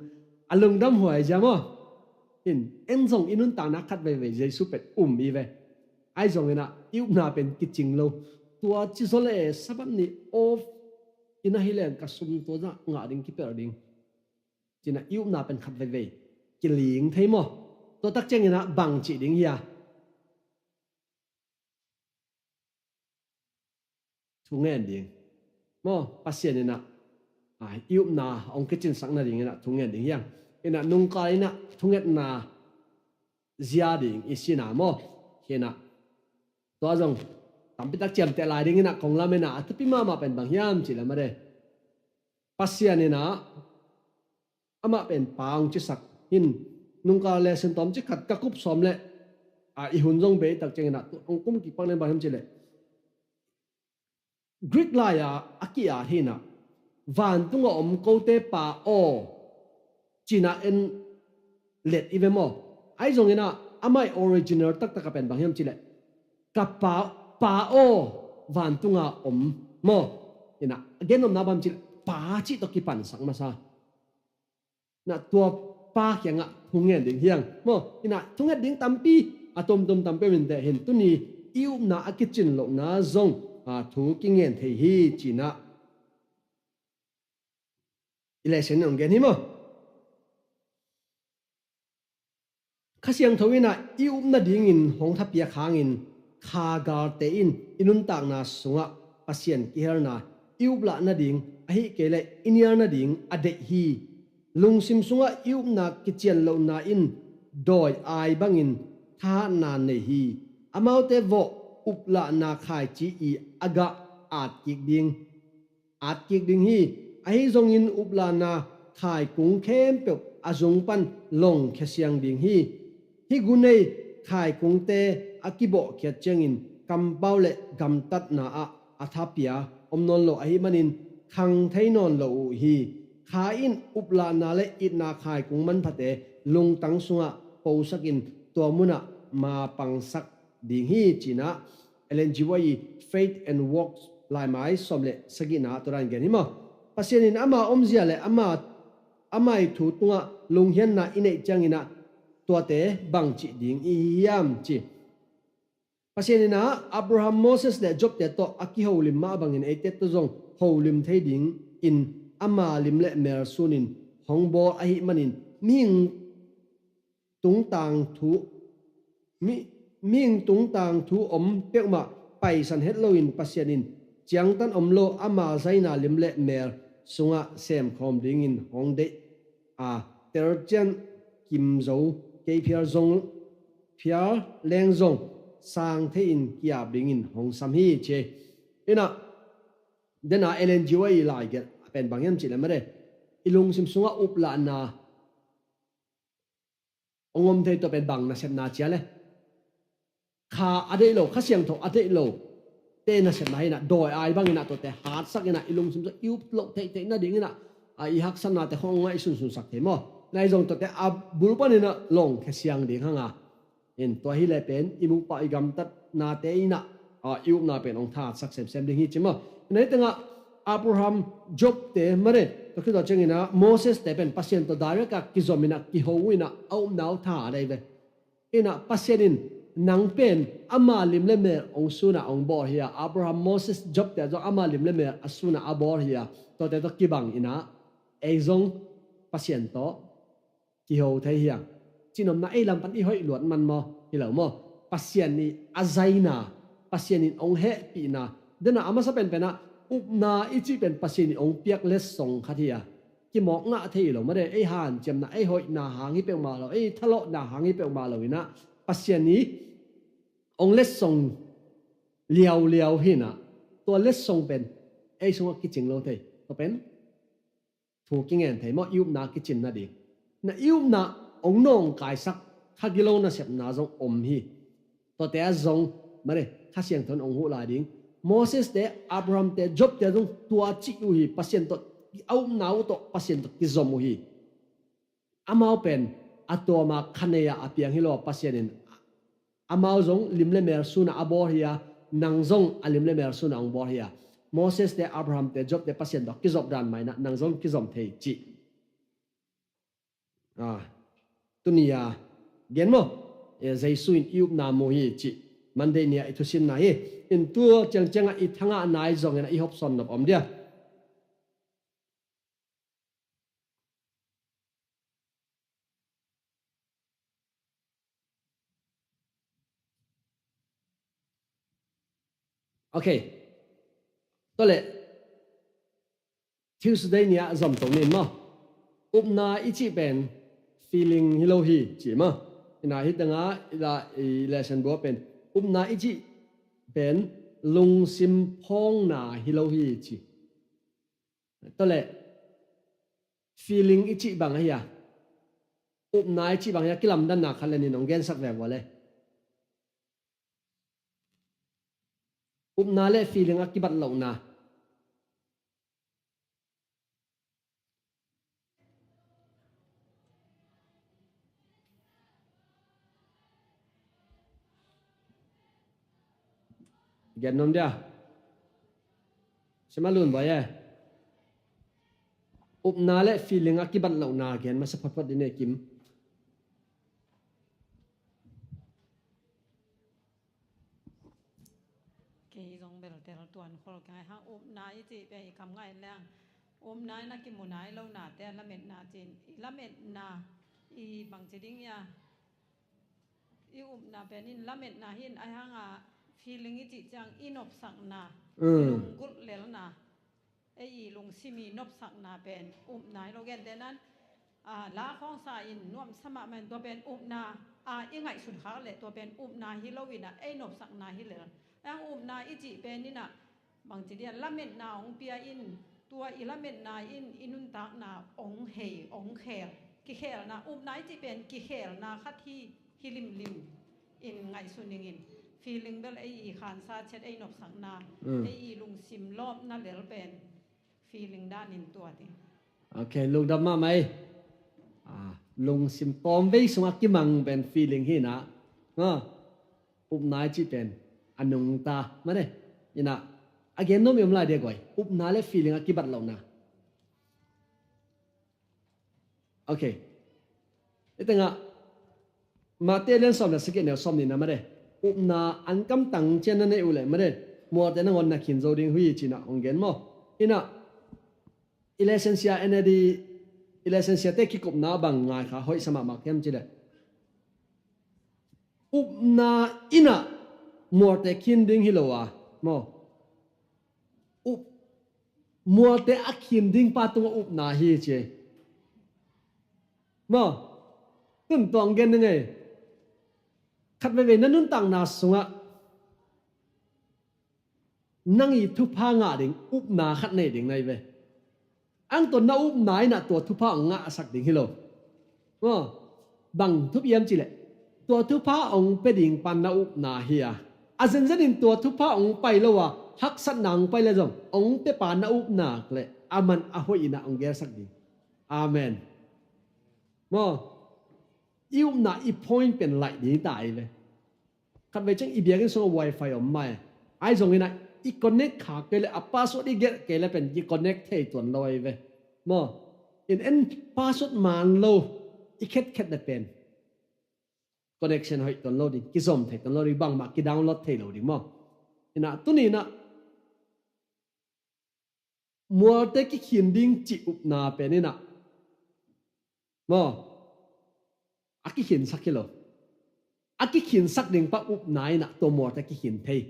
a lungdam huai zia maw. In, en zong i nuntakna khat veivei Jesu pen um i ve. Ahi zongin ah, i upna pen kicing lo. Tua ci zaw leh Sabbath ni off i na hih leng ka sum tua zah ngah ding, kipelh ding, ci-in ah i upna pen khat veivei kiling thei maw. Tua tak ciangin ah bang cih ding hia? Thungen ding maw. Pasian in ah, a, i upna hong kicinsak nadingin ah thungen ding hi hang. In ah nungkal in ah thungetna zia ding i sin a maw. Hi in ah, tua zong tampi tak ciamteh lai dingin ah kong lamen a, a thupi mahmah pen bang hiam cih leh mah le, Pasian in ah amah pen Pa hong cisak hi in, nungkal lesson tawmcik khat ka kup sawm leh, a, i hun zong bei tak ciangin ah, tu hong kum kik pak ning bang hiam cih leh, Greek lai-a a ki-at hi in ah, vantung a om kote Pa aw, ci-in ah en let i ve maw. Ahi zongin ah, amah i original taktak a pen bang hiam cih leh, ka Pa, Pa aw, vantung a om maw. In ah, a gen nopna bang hiam cih leh, Pa cih tawh kipansak masa. Na tua Pa kiangah thungen ding hi hang maw. In ah thunget ding tampi, a tomtom tampi om inteh, hi in tuni i upna a kicin lohna zong, a, thu kingen thei hi, ci-in ah i lesson in hong gen hi maw. Kha Siangtho in ah i up nadingin hong thapiak hangin, kha galte in i nuntakna sungah Pasian kihelna i up lah nading, ahih kei leh i nial nading a deih hi. Lungsim sungah i upna kician lohna in dawi ai bangin thahatna nei hi. Amaute vawh uplahna khaici i a gah at kik ding, at kik ding hi. Ahi zongin uplahna khaikung khempeuh a zung pan longkhia siang ding hi. Hih gu nei khaikungte a kibawhkhiat ciangin kampau le gamtatna ah a thapia om nawn lo ahih manin, khang thei nawn lo uh hi. Kha in uplahna le itna khaikung manphate lungtang sungah posakin, tua munah mapangsak ding hi, ci-in ah Ellen G. White i Faith and Works laimai sawm le sagihna tua dan gen hi maw. Pasian in ama omzia le ama, ama i thu tungah lunghianna i neih ciangin ah tuate bang cih ding i hi hiam ci. Pasian in ah Abraham, Moses le Job-te tawh a kiholim mah bangin eite tawh zong holim thei dingin ama lim le mel sunin hong bawl ahih manin mihing tungtang thu, mi, mihing tungtang thu om peuhmah paisan het loin Pasian in ciangtan om lo ama zaina lim le mel sungah semkhawm dingin hong deih a, telcian kim zo kei phial zong, phial leng zong sang thei-in ki-ap dingin hong sam hi ci. Inah dena Ellen G. White i lai gelh a pen bang hiam cih le mare, i lungsim sungah uplahna hong om thei tua pen bang nasepna cia le, kha a deih lo, Kha Siangtho a deih lo te nasepna hi inah, dawi ai bang inah tuate hatsak inah, i lungsim sungah i up loh theihtheih nading inah, a, i haksatnate khong ngaihsunsunsak thei maw. Nai zong tuate a bul pan inah lawng khia siang ding hang a. In tua hi le pen i mukpah i gamtatnate inah, a, i upna pen hong thahatsak semsem ding hi ci maw. Nai tengah Abraham, Job-te mare, tua khit tawh ciang inah Moses-te pen Pasian tawh direct a kizom inah, kiho uh inah, a upna uh tha a dei ve. Inah Pasian in nang pen ama lim le mel hong sunah hong bawl hi a, Abraham, Moses, Job-te zong ama lim le mel a sunah a bawl hi a, tuate tawh kibang inah ei zong Pasian tawh kiho thei hiang. Cinomna ei lam pan i hoih luat man maw? Hi lo maw? Pasian i a zaina, Pasian in hong hehpihna. Dena a masa penpenah upna i cih pen Pasian in hong piak letsong khat hi a, kimawk ngah thei lo made, ei hanciamna, ei hoihna hang hi peuhmah lo, ei thalawhna hang hi peuhmah lo inah Pasian i hong letsong liauliau hi inah, tua letsong pen ei sungah kicing lo thei. Tua pen thu kingen thei maw, i upna kicin nading. Na i upna hong nawngkaisak kha gilo nasepna zong om hi. Tuate ah zong mare, Kha Siangtho in hong huh lai ding. Moses-te, Abraham-te, Job-te zong tua cih uh hi, Pasian tawh a upna uh tawh Pasian tawh kizom uh hi. Amau pen a tuama khanei-ah a piang hi lo a, Pasian in amau zong lim le mel sunah a bawl hi a, nang zong a lim le mel sunah hong bawl hi a. Moses-te, Abraham-te, Job-te Pasian tawh kizop dan mah inah nang zong kizom thei cih. Ah, tuni-a gen maw? Eh, Jesu in i upna mu hi cih Monday ni-a i thusinna hi. In tu ciangciangah i thangah nai zongin i hopsawn nop om dia. Ok. Tua leh Tuesday ni-ah zom to ni maw? Upna i cih pen feeling hi lo hi ci maw? Ina hi tengah i la, i lesson bua pen upna i cih pen lungsim phawngna hi lo hi ci. Tua leh feeling i cih bang ahi a, upna i cih bang ahi a, kilamdanna khat le nih nong gensak ve vua le. Upna le feeling a kibat lohna. Gen nom dia. Sima lun bai e. Upna le feeling a kibat lohna gen masa photphot ding e Kim. Kei zong bel tel tuan khol kei hang upna i cih pen i kam ngai leng. Upna i na kimu nai lo nate lametna cin. I lametna i bangci ding ia. I upna pen in lametna hin ai hanga feeling i cih ciang i nopsakna. Mm. Lunggulh lelna. Ei i lungsim i nopsakna pen upna hi lo gente nan, a, la khawngsa in nuamsa mahmah in tua pen upna, a, i ngaihsun khak leh tua pen upna hi lo inah ei nopsakna hi lel. Ang upna i cih pen inah bangci dia lametna hong pia in tua i lametna in i nuntakna hong hei, hong khel. Kikhelna, upna i cih pen kikhelna khat hi, hi limlim in ngaihsun ning in. Feeling bel ei i khansa chet ei nopsakna, mm, ei i lungsim lawpna lel pen feeling dan in tua ding. Ok, lungdam mahmah ei. Ah, lungsim tawmvei sungah kimang pen feeling hi inah. Ah. Upna i cih pen a nungta mah de. Ina a gen nuam i om lai dia guai. Upna le feeling a kibat lohna. Ok. I tengah Mate lian sawm le sagih neu sawm nihna mah de. Upna an kamtang ciang na neih uh leh mah de, mualte nangawn na khin zo ding uh hi ci-in ah hong gen maw? Ina i licensia N A D, i licensia te kikupna bang ngai kha hoih sa mahmah hiam cih leh, upna in ah mualte khin ding hi lo a, maw? Up, mualte a khin ding pa tungah upna hi ci. Maw? Tun tuang gen ding ei. Khat veivei na nuntakna sungah nang i thupha ngah ding upna khat nei ding na hi ve. Ang tua na upna in ah tua thupha hong ngahsak ding hi lo. Maw? Bang thupi hiam cih leh, tua thupha hong pia ding pa na upna hi a, a zenzen in tua thupha hong pai lo a, haksatna hong pai le zong hong pia pa na upna leh a man a hoih in ah hong gelsak ding. Amen. Maw? I upna i point pen laih ding ta hi ve. Khat vei ciang i biakinn sungah wifi om mai. Ahi zongin ah i connect kha kei leh, a password i gelh kei leh pen ki connect thei tuan lo ahi ve. Maw? In en password man lo i khetkhet leh pen connection hoih tuan lo ding, kizom thei tuan lo ding, bangmah kidownload thei lo ding maw? Ina tuni in ah mualte kikhin ding cih upna pen in ah, maw, a kikhinsak hi lo. A kikhinsak ding pa upna in ah tua mualte kikhin thei.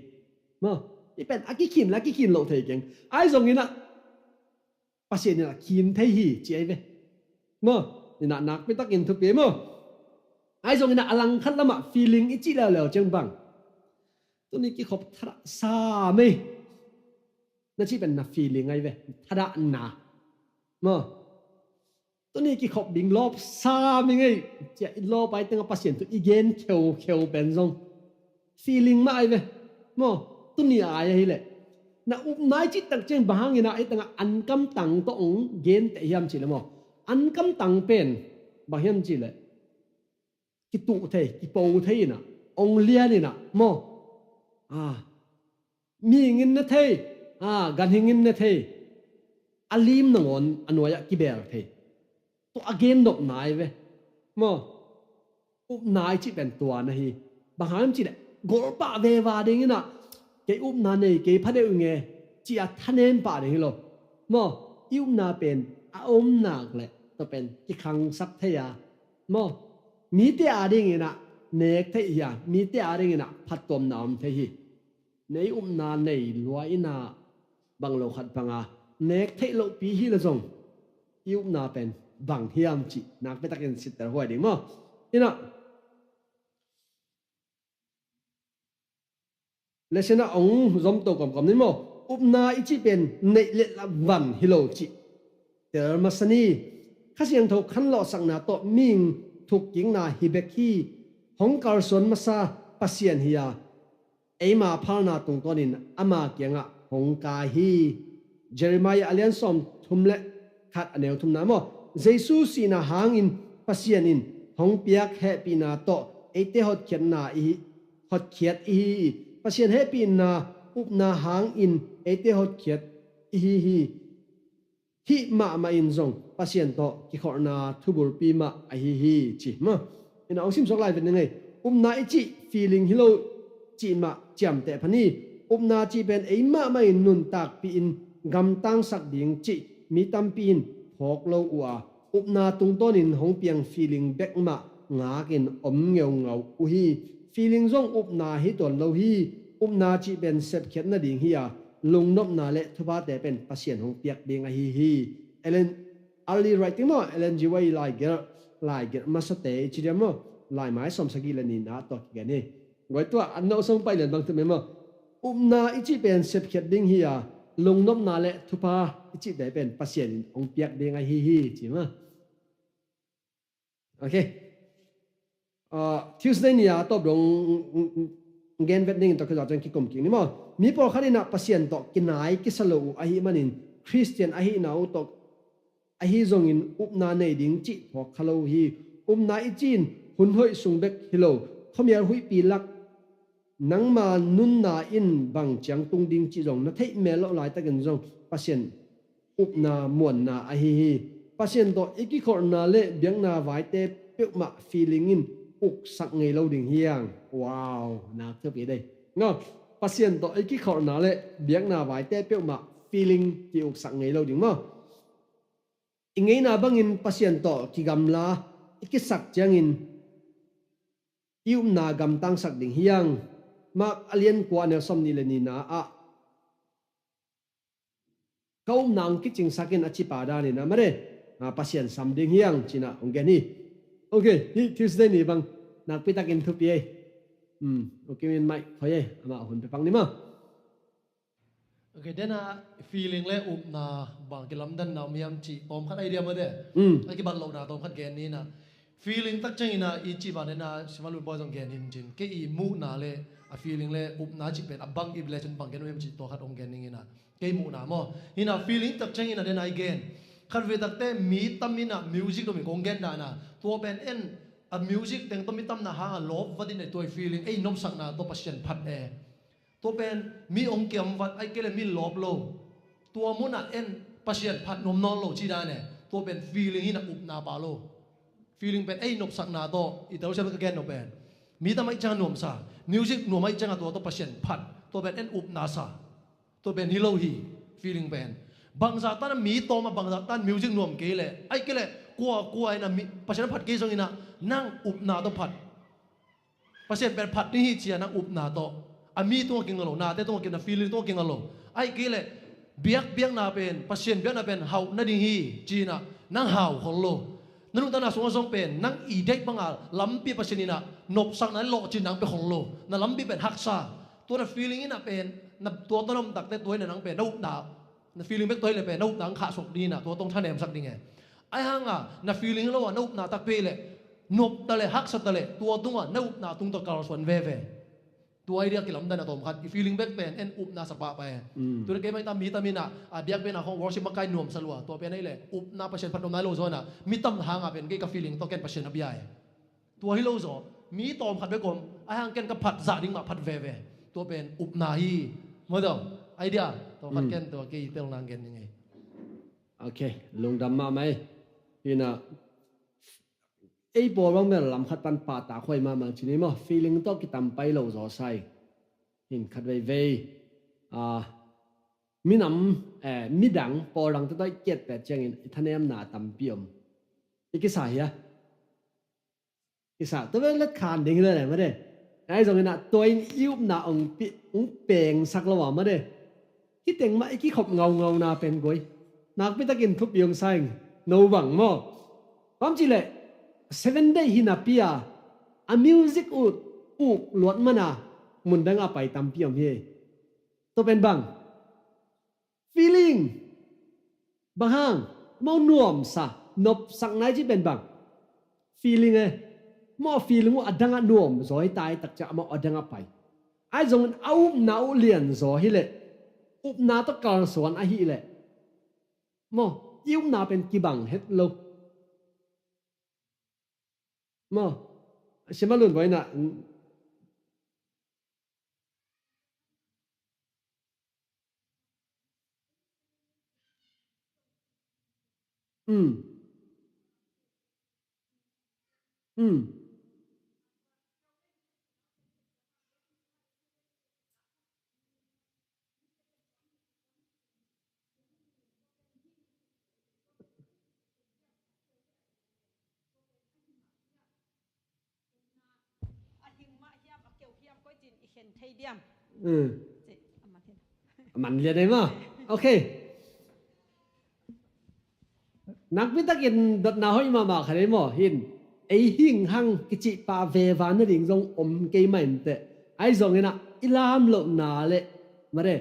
Maw, i pen a kikhin le a kikhin loh thei keng. Ahi zongin ah Pasian in ah khin thei hi ci ahi ve. Maw, in ah nakpi takin thupi maw? Ahi zongin ah a langkhat lamah feeling i cih leuleu ciang bang, tuni kikhop thadah sam ei na cih pen na feeling ahi ve, thadahna. Maw? Tuni kikhop ding lawp sam ing ei, ci-a i lawp ai tengah Pasian tawh i gen kheukheu pen zong feeling mah ahi ve. Maw? Tuni ai ahi leh na upna i cih tak ciang bang hangin ah ei tengah ankamtang tawh hong genteh hiam cih leh maw? Ankamtang pen bang hiam cih leh kituh thei, kipo thei in ah, hong lian in ah, maw? Ah, mihing in ne thei, ah, ganhing in ne thei, a lim nangawn a nuai-ah kibel thei. Tua a gen nopna ahi ve. Maw? Upna i cih pen tua na hi. Bang hang hiam cih leh golpah veva ding in ah, kei upna nei, kei phadeuh ing e, ci-a thanem pah ding hi lo. Maw? I upna pen a om nak leh tua pen kikhangsak thei a, maw, mite adingin ah nek theih hi a, mite adingin ah phattuamna om thei hi. Nei upna nei lua in ah bang lo khat bang a nek theih lohpi hi leh zong i upna pen bang hiam cih nakpi takin sitter huai ding maw? In ah Lesson ah hong zom to kawmkawm ni maw? Upna i cih pen neih le la van hi lo cih tel masa ni. Kha Siangtho khanlawhsakna tawh mihing thukkikna hi bek hi. Hong kalsuan masa Pasian hi a, eima phalna tungtawnin ama kiangah hong kai hi. Jeremiah a lian sawm thum le khat a neu thumna maw? Jesu sihna hangin Pasian in hong piak hehpihna tawh eite hotkhiatna i hi, hotkhiat i hi hi. Pasian hehpihna upna hangin eite hotkhiat i hi hi. Hih mahmah in zong Pasian tawh kikholhna thubulpi mah ahi hi ci maw? Ina hong simsuak lai vet ni ngei. Upna i cih feeling hi lo cih mah ciamteh pha ni. Upna cih pen ei mahmah in nuntakpih in gamtangsak ding cih mi tampi in phawk lo uh a, upna tungtawnin hong piang feeling bek mah ngakin om ngeungau uh hi. Feeling zong upna hi tuan lo hi. Upna cih pen sepkhiat nading hi a, lungnopna le thuphate pen Pasian hong piak ding ahi hi. Ellen, early writing maw, Ellen G. White laigelh, laigelh masate i ci diam maw, laimai sawmsagih le nihna tawh kigen hi. Guai tua an no song pai lian bang tum e maw? Upna i cih pen sepkhiat ding hi a, lungnopna le thupha i cihte pen Pasian in hong piak ding ahi hi ci maw? Ok. Ah, Tuesday ni a tawp dong gen vet ning in tawh kizah ciang kikum kik ni maw? Mi pawlkhat in ah Pasian tawh kinai kisa lo uh ahih manin Khristian ahihna uh tawh ahi zongin upna nei ding cih phawk kha lo hi. Upna i cih in hun hoih sung bek hi lo, khuamial huihpi lak nangma nunna in bang ciang tung ding cih zong na theih mel loh laitakin zong Pasian upna muanna ahi hi. Pasian tawh i kikholhna le biakna vaite peuhmah feeling in uksak ngei lo ding hiang. Wow, nak thupi dei. No, Pasian tawh i kikholhna le biakna vaite peuhmah feeling ki uksak ngei lo ding maw? I ngeina bangin Pasian tawh kigamla i kisak ciangin i upna gamtangsak ding hiang. Mark a lian kua a neu sawm nih le nihna ah ka upna hong kicingsak in a cipa danin a mare, a, Pasian sam ding hiang cinah hong gen hi. Ok, hih Tuesday ni bang nakpitakin thupi ei. Hmm, ok, min maih khoi ei, amah hun pepang ni ma. Ok, dena feeling le upna bang kilamdanna om hiam cih tawmkhat idea mate. Hmm. A kibat lohna tawmkhat gen ni na. Feeling tak ciangin a i cih banena simalun bawi zong gen hin cin. Kei i muhna le a feeling le upna cih pen a bang i le cin bang gen om hiam cih tua khat hong gen ning ina. Kei muhna maw. Hina feeling tak ciangin a dena i gen. Khat ve takte mi tam ina music dom in kong gen dana. Tua pen en a music teng tawh mi tamna hanga lawp vatin e tua i feeling ei nopsakna tawh Pasian phat e. Tua pen mi hong kiam vat ai kei le mi lawp lo. Tua munah en Pasian phat nuam nawn lo ci dan e. Tua pen feeling hina upna pa lo. Feeling pen ei nopsakna tawh i telsiam ka gen nop pen. Mi tam ai ciang nuamsa. Music nuam ai ciang a tua tawh Pasian phat. Tua pen en upna sa. Tua pen hi lo hi, feeling pen. Bangzah tan a mi tawm a bangzah tan music nuam kei le. Ai kei le, kua, kua ina mi, Pasian a phat kei zong ina, nang upna tawh phat. Pasian pen phat ni hi cia nang upna tawh. A mi tungah kinga lo, nate tungah kinga, feeling tungah kinga lo. Ai kei le, biak, biakna pen, Pasian biakna pen, hauh nading hi, cina, nang hau khol lo. Na nuntakna sungah zong pen, nang i deih banga lampi Pasian ina nopsakna lawhcin nang pe khol lo. Na lampi pen haksa. Tua na feeling ina pen, na tua tawh na om takte tua ina nang pen, na upna, na feeling bek tua hi le pen, na upna ang khahsuak ding ina, tua tawh thanemsak ding e. Ai hanga, na feeling lo a, na upna takpi le, nop ta le, haksa ta le, tua tunga, na upna tung tawh kalsuan veve. Tua idea kilamdan a tawm khat, i feeling bek pen, en upna sa pahpah e. Mm. Tua na kei mai ta mi ta mi na, a biak pen a khong worship makai nuam sa lua, tua pen ai le, upna Pasian phat nuam nai lo zaw na, mi tam hanga pen, kei ka feeling tawh ken Pasian a bia e. Tua hi lo zaw, mi tawm khat bek om, ai hang ken ka phat zah ding mah phat veve. Tua pen, upna hi, maw daw, idea, tawm khat Mm. ken tua kei tel nang gen ni ngei. Ok, lungdam mahmah e. Hina, ei pawl bang bel lam khat pan pahtak huai mahmah cini maw, feeling tawh kitam pai lo zaw sai. Hin khat veivei. Ah, minam, eh, midang, pawl dang te tawh i kiat pet ciangin, i thanemna tampi om. I kisa hia? Kisa, tua bel let khan ding hi lo le, mate. Ai zong ina, tua in i upna ong pi, ong pengsak lo a, mate. Hi teng mah i kikhop ngaungauna pen guai. Nakpi takin thupi ong saing, no bang maw. Bang ci le, seven day hi napi a, a music ut, uk luat mana, mundang a pai tampi om hi. Tua pen bang. Feeling. Bang hang, mau nuamsa, nopsak nai ci pen bang. Feeling e. Mau feeling uh adang a nuam, zaw hi tai tak ciang mau adang a pai. Ai zong a upna uh lian zaw hi le. Upna tawh kalsuan ahi le. Maw, i upna pen kibang het lo. Maw, simalun boina. Mm. Mm. A hing mah hiam, a keu hiam, koi cin i khen thei diam. Mm. Ci, a man hi. A man lian ei maw. Ok. Nakpi takin dotna hoih mahmah khat ei maw, hin. Ei hing hang kicih pah veva nading zong om kei mah inteh. Ai zong ina, i lam lohna le, mare,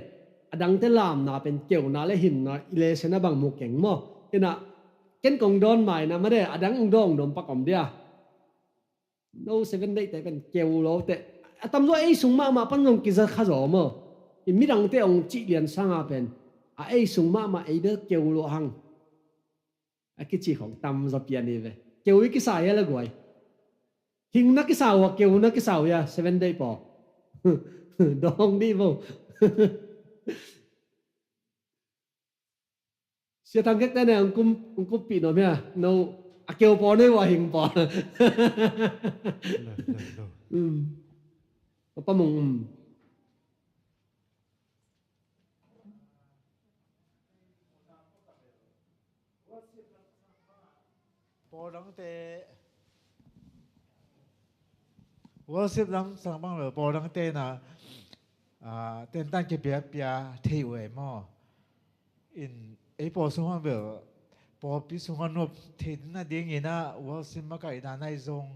adangte lamna pen keuna le hinna, i lesson a bang mu keng maw. Ina, ken kong dawn ma ina, mare, adang ong dawn dom pak om dia. No seven day te pen keu lo te. A tamzaw ei sung mahmah pan zong kiza kha zaw maw. I midangte ong cih lian sanga pen. A ei sung mahmah ei bel keu lo hang. A kici khong tamzaw pian hi ve. Keu i kisa hia la guai. Hing na kisa uh a keu na kisa uh hia seven day paw. Dawng dih bo. Sia Thang Kek te ne ang kum, ang kumpih nuam hia. No, a keu paw nei ua hing paw. Lo, lo, lo. Um. Pa Mung, um. Pawldangte worship lam sang bang lo, pawldangte na, ah, tentan kipia pia thei uh e maw. In, ei pawl sungah bel, pawlpi sungah nuam theihna dingin ah, worship makaihna ahi zong,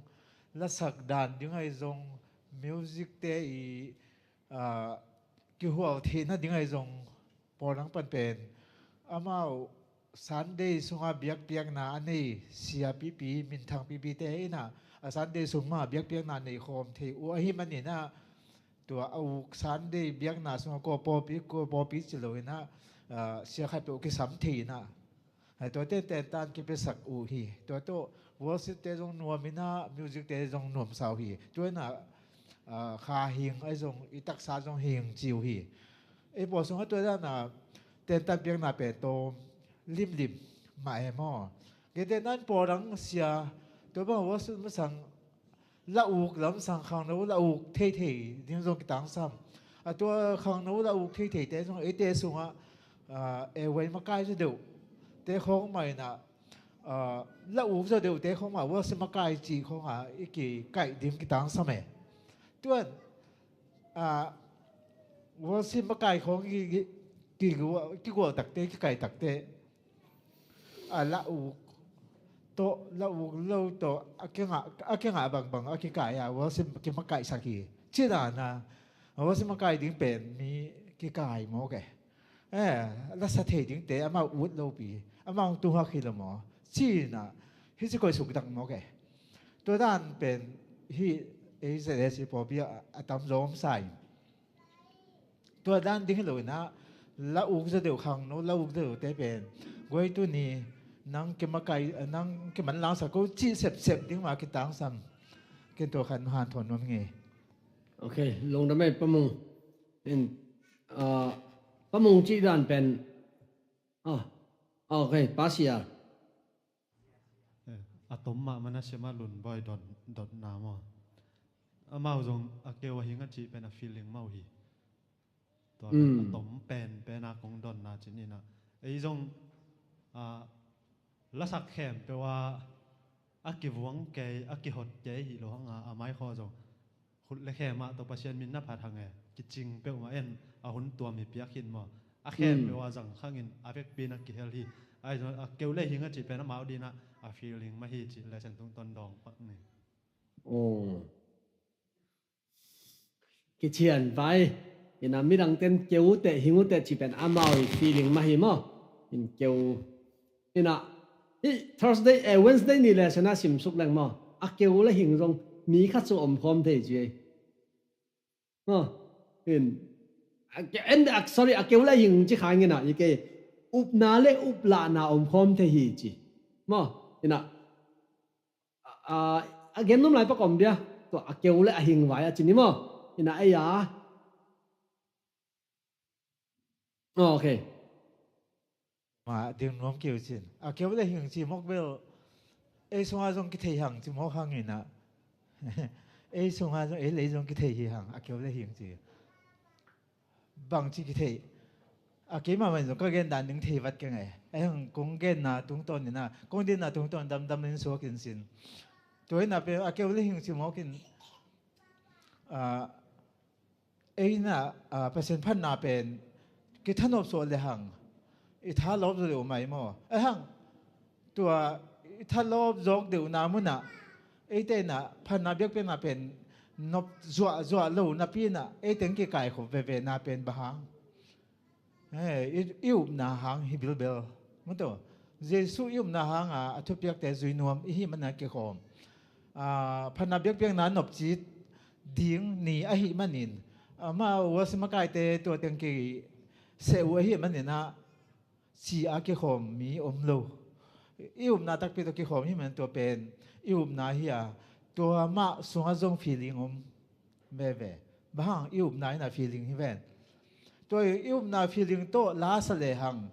lasak dan ding ahi zong, music te i, ah, kihual theihna ding ahi zong, pawldang pan pen amau Sunday sungah biakpiakna a nei sia pipi, minthang pipi te in ah, a Sunday sung mah biakpiakna nei khawm thei uh ahih manin ah, tua a uk Sunday biakna sungah kua pawlpi, kua pawlpi ci lo in ah, ah, sia khat peuh kisam thei in ah, hai tua tentan kipiasak uh hi. Tua tawh worship te zong nuam in ah, music te zong nuamsa uh hi. Tua in ah, ah, kha hing ahi zong, i taksa zong hing ci uh hi. Ei pawl sungah tua dan a tentan piakna pen tawm limlim mah e maw. Kei tentan pawldang sia, tua bang worship masang la uk lam sang khangno la uk theithei ding zong kitangsam. A tua khangno la uk theithei te zong eite sungah, ah, e wei makai zaw deuh te khawng mah in ah, ah, la uk zaw deuh te khawng mah worship makai cih khawng ah i kikaih ding kitangsam e. Tuan, ah, worship makai khawng i, i, kigual, kigual takte, kikaih takte. A la uk tawh, la uk lo tawh, a kingah, a kingah bangbang a kikaih a worship kimakaihsak hi. Ci dan a worship makai ding pen mi kikaih mawk e. Eh, lasa thei dingte amau ut lopi, amau hong tuhak hi lo maw? Ci-in ah, hih ci koi sukdang mawk e. Tua dan pen hih A Z S C pawlpi ah a tamzaw om sa in. Tua dan ding hi lo in ah, la uk zaw deuh khangno, la uk zaw deuh te pen guai tuni nang kimakai, nang kimanlangsak ko cih sepsep ding mah kitangsam. Ken tua khat hanthawn nuam ing e. Ok, lungdam e Pa Mung. In, ah, Pa Mung cih dan pen, ah, ok, Pa Sia. Eh, a tom mah Manasseh mah Lunbawi dot, dotna maw. Amau zong a keu a hing a cih pen a feeling mah uh hi. Tua pen a tom penpen a kong dotna cih in ah. Ei zong, ah, lasak khempeuh ah a kivuang kei, a kihot kei hi lo hang a, a maikhawh zong khut le khe mah tawh Pasian min na phat hang e. Kicing peuhmah en a hun tuam hi piak hin maw. A khe peuh a zang khangin a vekpi na kihel hi. Ahi zong a keu le hing a cih pen amau ding ah a feeling mah hi cih le sen tungtawn dawng pak ni. Aw. Kician vai. Ina midang ten keu uh teh hing uh teh cih pen amau i feeling mah hi maw. In keu. Ina, hih Thursday, eh, Wednesday ni le sena simsuk leng maw. A keu le hing zong mi khat cu omkhawm thei ci ei. Maw, in, a ke-, en, a, sorry, a keu le hing ci kha ngina, i ke upna le uplahna omkhawm thei hi ci. Maw, ina, a, a, a gen num lai pak om dia, tua a keu le a hing vai a ci ni maw, ina, ei a. Oh, ok. Ma ding nuam keu cin. A keu le hing ci mawk bel. Ei sungah zong kithei hang ci mawk hang ina. Ei sungah zong, ei lei zong kithei hi hang. A keu le hing ci. Bang ci kithei. A keimah man zong ka gen dan ding thei vat keng e. Ei hang kong genna tungtawn ina. Kong dinna tungtawn damdam in suak in sin. Tua ina pe a keu le hing ci mawk in. A, ei na, a, Pasian phatna pen kithanop suak le hang i thalawp zaw deuh mai maw? Ei hang tua i thalawp zawk deuhna munah eite na phatna biakpiakna pen nop zuahzuah lo napi inah ei teng kikaikhop veve na pen bang hang? He, i, i upna hang hi bilbel. Maw tua, Jesuh i upna hanga a thupiakte zui nuam i hih mana kikhawm. A, phatna biakpiakna nopci ding ni ahih manin, amah worship makaite tua teng kiseh uh ahih maninah ci a kikhawm mi om lo. I upna takpi tawh kikhawm hi man tua pen i upna hi a, tua mah sungah zong feeling om veve. Bang hang, i upna in ah feeling hi ven. Tua i upna feeling tawh la sa lehang,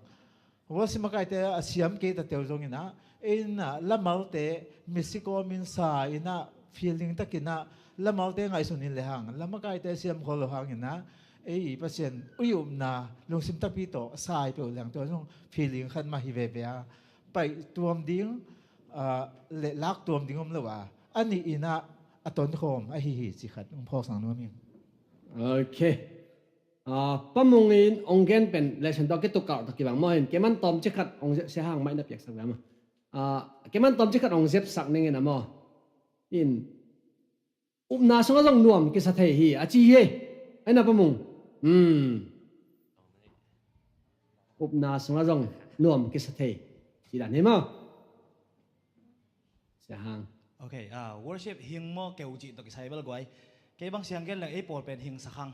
worship makaite a siam kei ta teu zongin ah, ei in ah lamalte misi kawmin sa in ah feeling takin ah lamalte ngaihsun in lehang, la makaite siam khol lo hangin ah, ei Pasian i upna lungsim takpi tawh sai peuh lehang tua zong feeling khat mah hi veve a, paih tuam ding, ah, le lak tuam ding om lo a, a nih in ah a tonkhawm ahi hi ci khat hong phawksak nuam ing. Ok. Ah, Pa Mung in hong gen pen lesson tawh a kituk karh tawh kibang maw, in keman tawmcik khat hong zep, Sia Hang mic na piaksak ve maw. Ah, keman tawmcik khat hong zepsak ning in ah maw. In upna sungah zong nuam kisa thei hi a ci hi. Ai na Pa Mung. Hmm. Upna sungah zong nuam kisa thei. Ci dan hi maw. Sia Hang. Ok, ah, worship hing maw keu cih tawh kisai bel guai. Kei bang Sia Hang gen leng ei pawl pen hing sa khang.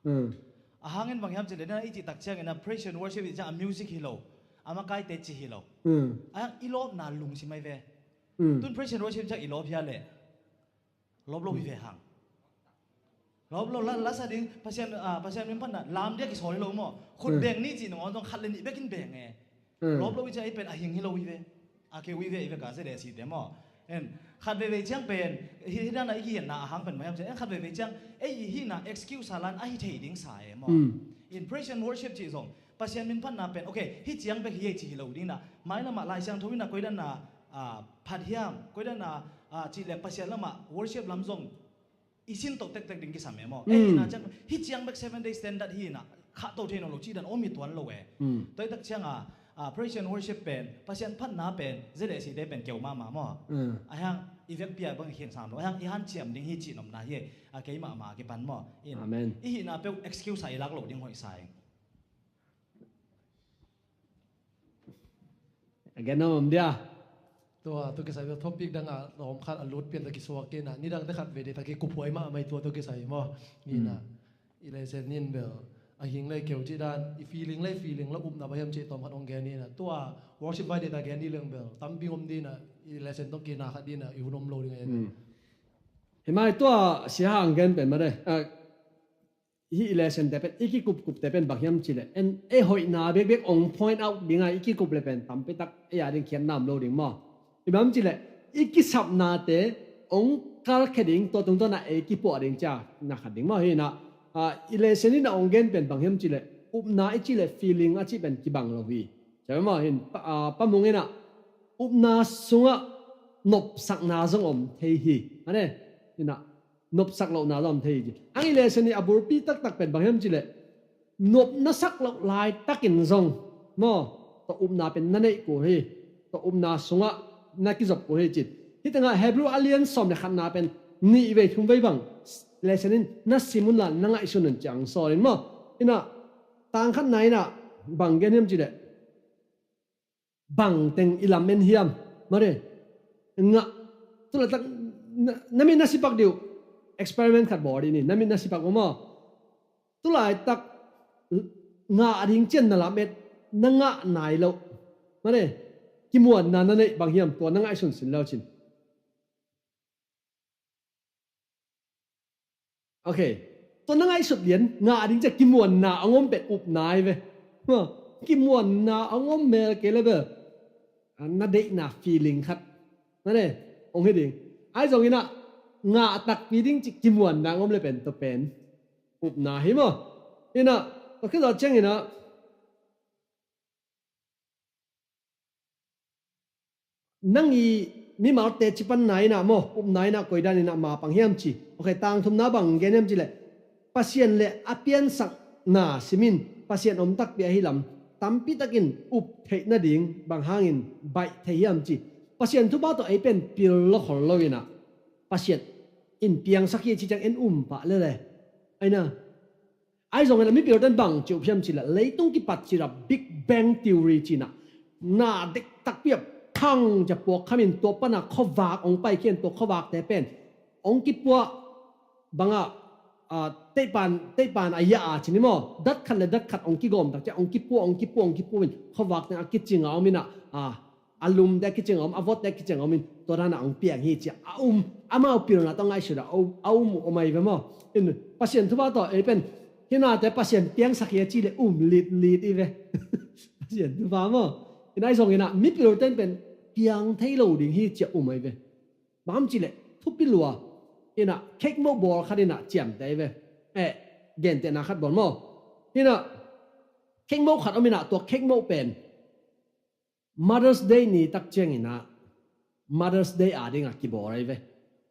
Hmm. A hangin bang hiam cih leh na i cih tak ciangin ah praise and worship i cih ciang a music hi lo, a makaite cih hi lo. Hmm. A hang i lawpna lungsim ai ve. Hmm. Tun praise and worship ciang i lawp hia leh. Lawp lo hi ve hang. Lawp lo, la, la sa ding, Pasian, ah, Pasian min phatna lam dia kisawl hi lo maw. Khut, hmm, beng ni cih nangawn zong khat le nih bekin beng e. Hmm. Lawp lo i ciang ei pen a hing hi lo hi ve. A keu hi ve, i ve ka zia le si te maw. En, khat veivei ciang pen, hi, hi dana i kihiatna a hang pen mah hiam ciang, en khat veivei ciang, ei i hihna excuse a lan a hi thei ding sa e maw. Hmm. In praise and worship cih zong, Pasian min phatna pen, ok, hi ciang bek hi ei ci hi lo ding na. Mailamah Lai Siangtho in ah koi dana, ah, phat hiam, koi dana, ah, cih leh Pasian lamah worship lam zong i sin toh tektek ding kisam e maw. Mm. Ei hihna ciang, hi ciang bek Seven Day Standard hi in ah, khah to thei nawn lo cih dan om hi tuan lo e. Mm. Tua i tak ciang a, ah, praise and worship pen, Pasian phatna pen, zia le si te pen keu mahmah maw. Mm. A hang, i vekpi a bang hi sam lo. A hang, i hanciam ding hi cih nopna hi e. A kei mahmah kipan maw. In, amen, i hihna peuh excuse a i lak lo ding hoih sa ing. A gen nuam om dia. Tua, tua kisai bel topic dang a lawm khat a lut pian ta kisuak kei na. Nidang te khat vei dei ta kikup huai mahmah tua, tua kisai maw. Ni na. Hmm. I lesson in bel a hing le keu cih dan, i feeling le feeling lo, upna bang hiam cih tawm khat hong gen ni na. Tua worship vai dei ta gen ni leng bel tampi om ding na, i lesson tawh kina khat ding na, i hun om lo ding a. Hmm. Hi mai, tua Sia Hang gen pen mah de. Ah, hih i lesson te pen, i kikupkup te pen bang hiam cih leh, en, ei hoihna bekbek hong point out ding a, i kikup le pen tampi tak ei a ding khiatna om lo ding maw. I bang hiam cih leh, i kisapnate hong kalkhia ding, tua tungtawn a ei kipuah ding ci a, na khat ding maw hi na. Ah, i lesson in a hong gen pen bang hiam cih leh, upna i cih leh feeling a cih pen kibang lo hi. Ci a maw, hin, Pa, ah, Pa Mung in a, upna sungah nopsakna zong om thei hi. A ne, hi na, nopsak lohna zong om thei hi ci. Hang i lesson i a bulpi taktak pen bang hiam cih leh, nopna sak loh laitakin zong maw, tua upna pen na neih kul hi. Tua upna sungah na kizop kul hi ci. Hih tengah Hebrew a lian sawm le khatna pen nih vei thum vei bang lesson in na sim un la, na ngaihsun un ci a hong sawl in maw. Hi na, tang khatna in a bang gen hiam cih leh, bang teng i lamen hiam? Mare. Ngah. Tulaitak na, na mit na sipak dih uh. Experiment khat bawl dih ni. Na mit na sipak uh maw. Tulaitak ngah ding ciang na lamet, na ngah nai loh, mare, kimuanna na neih bang hiam, tua na ngaihsun sin le uh cin. Ok. Tua na ngaihsut lian, ngah ding ciang kimuanna hong om pen upna hi ve. Maw, kimuanna hong om mel kei le bel, ah, na deihna feeling khat, na ne, hong hi ding. Ahi zongin ah, ngah takpi ding cih kimuanna hong om le pen, tua pen upna hi maw. Hi na, tua khit zawh ciangin ah, nang i mimalte cipanna in ah maw, upna in ah koidan in ah mapang hiam ci. Ok, tangthumna bang gen hiam cih leh, Pasian le a piansakna simin, Pasian om takpi ahi lam, tampi takin up theih nading bang hangin baih thei hiam ci. Pasian thupha tawh ei pen pil lo khol lo in ah, Pasian in piangsak hi ci ciang en um pah lel e. Ahi na, ahi zongin a mipilte in bang ci uh hiam cih leh, leitung kipat cil a Big Bang Theory ci in ah, na dik takpi a phang ci a puak khamin, tua pan a khuavak hong paikhia in, tua khuavakte pen hong kipuah bang a, ah, teihpan, teihpan a yah a ci ni maw, dat khat le dat khat hong kigawm tak ciang hong kipuah, hong kipuah, hong kipuah in, khuavak teng a kicing a om in ah, ah, A lumte a kicing om, a votte a kicing om in, tua dan a hong piang hi ci a um, amau pilna tawh ngaihsut a um, a um uh om ahi ve maw. In Pasian thupha tawh ei pen, hi nate Pasian piangsak hi a ci leh um litlit hi ve. Pasian thupha maw. In ahi zongin ah, mipilte in pen piang thei lo ding hi ci a um ahi ve. Bang hiam cih leh, thupi lua. In ah, cake moh bawl khat in ah ciamteh ahi ve. Eh, gentehna khat bawl maw. In ah, cake moh khat om in ah, tua cake moh pen Mother's Day ni tak ciangin ah, Mother's Day a ding a kibawl ahi ve.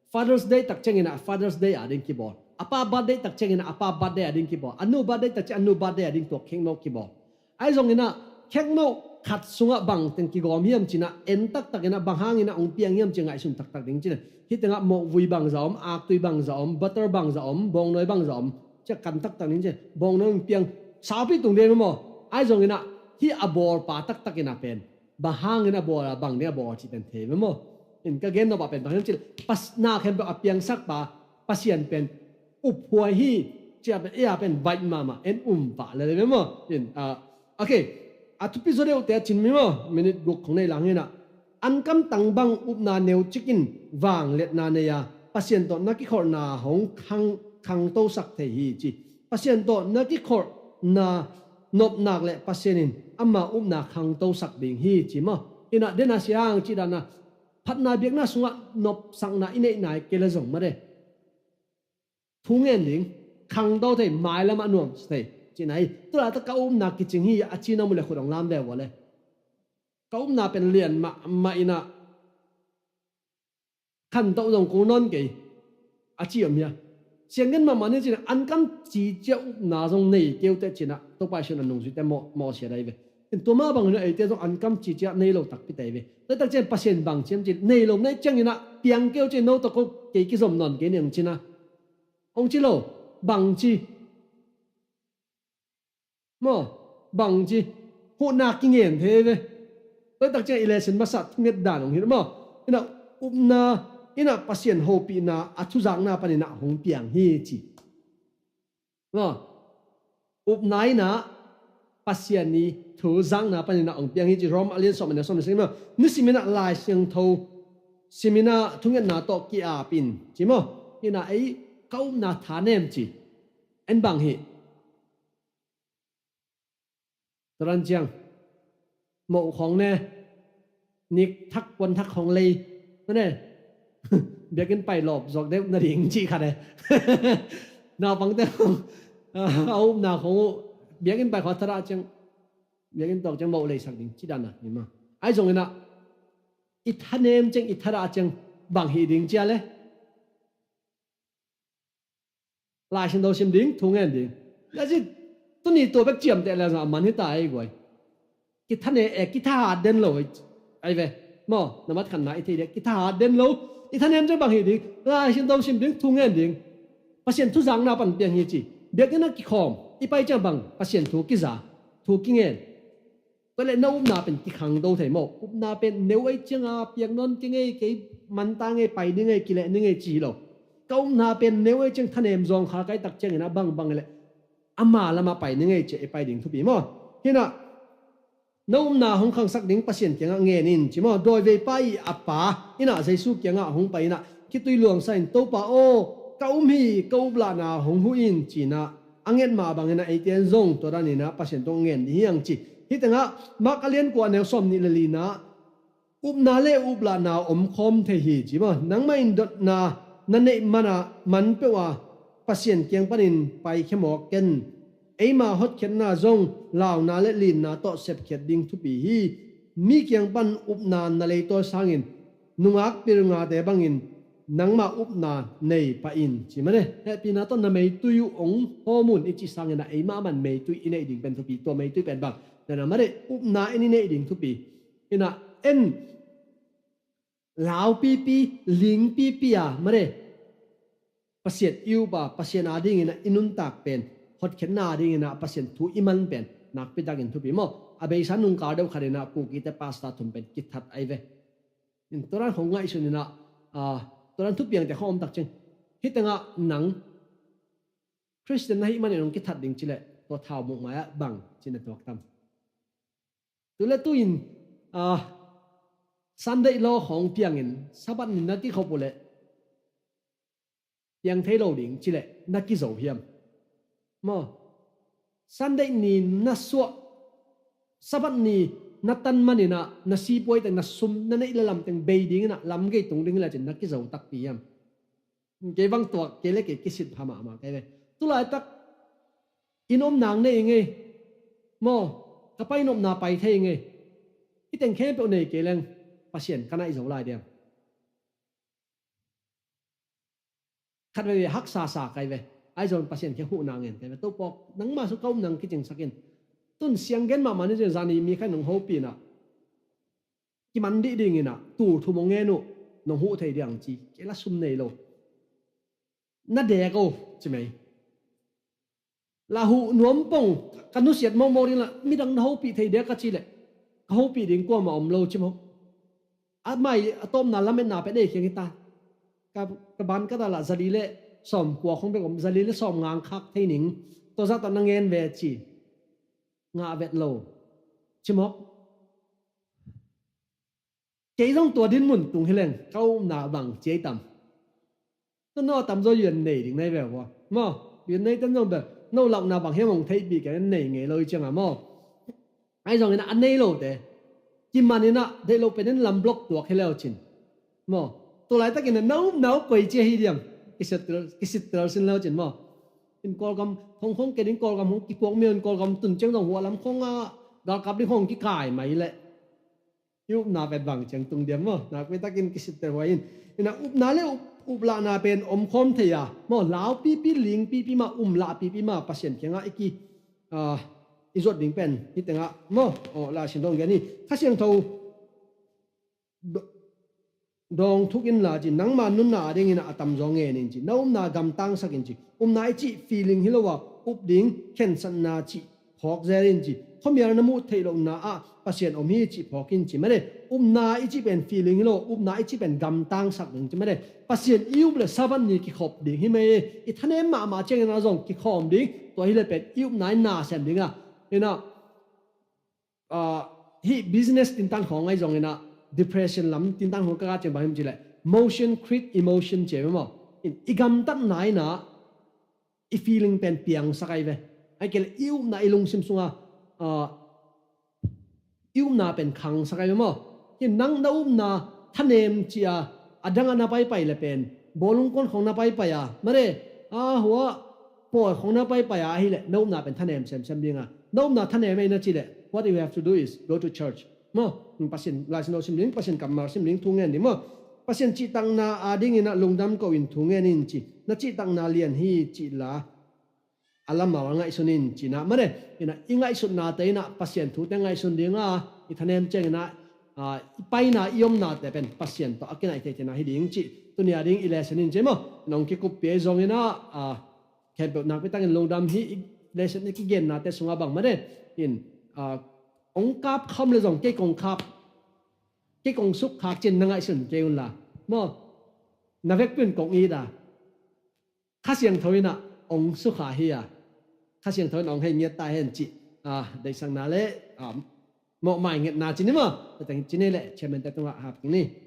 Father's Day tak ciangin ah, Father's Day a ding kibawl. A pa birthday tak ciangin ah, a pa birthday a ding kibawl. A nu birthday tak ciang, a nu birthday a ding tua cake moh kibawl. Ahi zongin ah, cake moh khat sungah bang teng kigawm hiam ci in ah, en taktakin ah, bang hangin ah hong piang hiam ci a ngaihsun taktak ding ci in ah. Hih tengah mohvui bangzah om, aktui bangzah om, butter bangzah om, bawngnawi bangzah om. Ci a kan taktak ding ci a, bawngnawi hong piang, saupi tung ding maw. Ahi zongin ah, hih a bawlpa taktakin ah pen, bang hangin a bawl a, bang ding a bawl cih pen thei ve maw. In ka gen nop ah pen bang hiam cih leh, Pas-, na khempeuh a piangsakpa Pasian pen uphuai hi, ci a pen, ei a pen baih mahmah, en um pah lel ve maw. In, ah, okay. A thupi zaw deuhte a cin mi maw, minute guk khong nei lang in ah. Ankam tang bang upna neu cikin vangliatna nei a, Pasian tawh na kikholhna hong khang, khangtosak thei hi ci. Pasian tawh na kikholhna nopnak leh Pasian in ama upna khangtosak ding hi ci maw. In ah, den a sia hang cih dan a, phatna biakna sungah nopsakna i neihna hi kei leh zong mah de, thu ngen ding, khangto thei, mailam ah nuamsa thei ci-in ahi. Tulaitak ka upna kicing hi a ci na mu leh khut hong lam ve vua leh, ka upna pen lian mahmah in ah, khantoh zong kul nawn kei a ci om hia. Sianggen mahmah ni ci-in ah, ankam cicia upna zong nei kei uh teh ci-in ah, Topa Jesu in a nungzuite mawh, mawhsiat ahi ve. In tua mah bangin ah eite zong ankam cicia nei lo takpi ta hi ve. Tua tak ciang Pasian bang ci hiam cih leh, nei lo na hih ciangin ah piang kei uh ci-in, no tawh ko kei kizom nawn kei ning ci-in ah, hong ci lo, bang ci, maw, bang ci, huhna kingen thei ve. Tua tak ciang i lesson masa thunget dan hong hi maw. In ah, upna, in ah, Pasian hopihna a thuzakna panin ah hong piang hi ci. Maw, upna in ah Pasian i thuzakna panin ah hong piang hi ci. Rom a lian sawm a neu sawm le sagih maw. Nisim in ah Lai Siangtho sim in ah thungetna tawh ki-ap in ci maw. In ah ei ka upna thanem ci. En bang hi. Tua dan ciang, moh khong ne, nik thak puan thak khong lei, na ne, biakinn pai lawp zuak deuh na ding cih khat e. Naupangte khong, a upna khong uh, biakinn pai khawng thadah ciang, biakinn tawk ciang moh leisak ding cih dan a hi mah. Ahi zongin ah, i thanem ciang, i thadah ciang bang hih ding ci a le. Lai Siangtho sim ding, thu ngen ding. Tua ci, tuni tua bek ciamteh leh zong a man hi ta ei guai. Kithane, eh, kithahat den lo ei ve. Maw, na mat khatna i thei dek, kithahat den lo. I thanem ciang bang hih ding. Lai Siangtho sim ding, thu ngen ding. Pasian thuzakna pan piang hi ci. Biakinn ah kikhawm, i pai ciang bang, Pasian thu kiza, thu kingen. Tua leh na upna pen kikhangto thei maw. Upna pen neu ei ciang a piang nawn kei ngei, kei man ta ngei, pai ni ngei, kileh ni ngei ci hi lo. Ka upna pen neu ei ciang thanem zawngkhal ka hih tak ciangin ah bangbang leh ama lamah pai ni ngei ci a i pai ding thupi maw. Hi in ah, na upna hong khangsak ding Pasian kiangah ngen in ci maw. Dawiveipa i a pa in ah Jesu kiangah hong pai in ah, khitui luangsa in, Topa aw, ka um hi, ka uplahna hong huh in ci in ah, a nget mah bangin ah eite in zong tua danin ah Pasian tungah ngen ding hi hang ci. Hih tengah Mark a lian kua a neu sawm nih le lina, upna le uplahna omkhawm thei hi ci maw. Nangmah in dotna na neih man ah, man peuh a Pasian kiang panin paikhia mawk ken. Eima hotkhiatna zong launa le linna tawh sepkhiat ding thupi hi. Mi kiang pan upna na leitawi sangin, nungak pilngate bangin nangmah upna nei pah in ci mah ne. Hehpihna tawh na meitui uh hong hawm un i cih sangin ah, eimah man meitui i neih ding pen thupi. Tua meitui pen bang, na na mah ne, upna en i neih ding thupi. In ah, en laupipi, lingpipi a mah ne, Pasian i up a, Pasian a dingin ah i nuntak pen, hotkhiatna a dingin ah Pasian thu i man pen nakpi takin thupi maw. A beisa nungkal deuh khat in ah Kukite pastor thum pen kithat ahi ve. In tua dan khong ngaihsun in ah, ah, tua dan thupiangte khong om tak ciang, hih tengah nang Khristian na hih manin hong kithat ding ci leh, tua thau muk mai ah bang ci na tuak tam? Tu le tu-in, ah, Sunday law khawng piangin Sabbath ni na kikhop uh leh piang thei lo ding cileh na kizo hiam? Maw, Sunday ni na suah, Sabbath ni na tan maninah na sipuai teng, na sum na neih le lam teng bei dinginah lam gei tung ding hi lecin na kizo takpi hiam? Kei bang tuak kei le kei kisit pha mahmah kei ve. Tulaitak inn om nang nei ngei. Maw, ka pai nopna pai thei ngei. Hih teng khempeuh nei kei leng Pasian ka naih zo lai diam? Khat veve haksa sa kai ve. Ahi zong Pasian kiang huhna ngen kai ve. Topa, nangmah su ka um nang kicingsak in. Tun siang gen mahmah ni zin zani mi khat nong hopih inah kiman dih dinginah tul thum hong ngen uh, nong huh thei diang ci. Kei la sum nei lo. Na dek o, ci mei. La huh nuam pong, ka nusiat mawkmawk ding la, midang na hopih thei diak ka ci leh ka hopih ding kuamah om lo ci mawk. A mai a tawpna lametna pen ei khiang hi ta. Ka, ka ban ka ta la zali le sawm kua khong bek om, zali le sawm ngang khak thei ning. Tua zah tawh na ngen ve ci. Ngah vet lo ci mawk. Kei zong tua din mun tung hi leng ka upna bang ciai tam. Tun no tam zaw yuan nei ding nai ve vua. Maw, yuan nei ten zong bel no launa bang hiam hong theihpih kei nei ngei lo i cianga maw. Ahi zongin a nei lote kiman inah deih lo penin lam blok tuak hi leu cin. Maw, tu laitakin a no, no koi cia hi diam. Kisit tel, kisit tel sin leu cin maw. In Kawlgam hong hong ke ding Kawlgam hong kikuak miau in Kawlgam tun ciang zong hua lam khong a galkap ding hong kikai mai leh. I upna pen bang ciang tung diam maw? Nakpi takin kisitte huai in. Ina upna le up, uplahna pen om khawm thei a. Maw, lau pipi, ling pipi mah, um lah pipi mah, Pasian kiangah i ki, ah, i zuat ding pen. Hi tengah, maw, oh, la sin dong gen hi. Kha Siangtho do-, dawng thuk inla ci, nangma nunna a dingin a tamzaw ngen in ci, na upna gamtangsak in ci, upna i cih feeling hi lo a, up ding, khensatna cih phawk zel in ci, khuamial na muh theih lohna ah Pasian om hi cih phawk in ci, made, upna i cih pen feeling hi lo, upna i cih pen gamtangsak ding ci, made, Pasian i up le Sabbath ni kikhop ding hi mei, i thanem mahmah ciangin a zong kikhawm ding, tua hi le pen i upna i na sem ding a, ina, ah, hih business tintan khawng ahi zongin ah, depression lam tintan khawng ka ka ciang bang him cileh, motion create emotion ci maw. In, i gamtatna in ah, i feeling pen piangsak ahi ve. Ahi kei le i upna i lungsim sungah, ah, i upna pen khangsak ahi ve maw. Hi nang na upna thanem cia, a dang a na paipai le pen, bawlung kon khawng na paipai a, mare, a hua, pawi khawng na paipai a, ahi le, na upna pen thanem semsem ding a. Na upna thanem ei na ci le, what you have to do is go to church. Maw, Pasian, Lai Siangtho sim ding, Pasian kammal sim ding, thu ngen ding maw. Pasian cihtakna a dingin ah lungdam ko in thu ngen in ci. Na cihtakna lian hi cih la, a lamau a ngaihsun in ci na, mare, ina i ngaihsutnate ina Pasian thute ngaihsun ding a, i thanem ciangin ah, ah, i paina i omnate pen Pasian tawh a kinaih theihtheihna hi ding ci, tuni a ding i lesson in ci maw, nong kikuppi ahi zongin ah, ah, khempeuh nakpi takin lungdam hi, i lesson i kigennate sungah bang mare, in, ah, ong kap khawm le zong kei kong kap, kei kong sukkhak cin na ngaihsun kei un la, maw, na vekpi un kong it a. Kha Siangtho in ah ong sukha hi a, Kha Siangtho in ong hei ngiat ta hen cih, ah, deihsakna le, ah, mawhmai ngetna ci ni maw? Tua teng ci ni le chairman te tungah hap ni.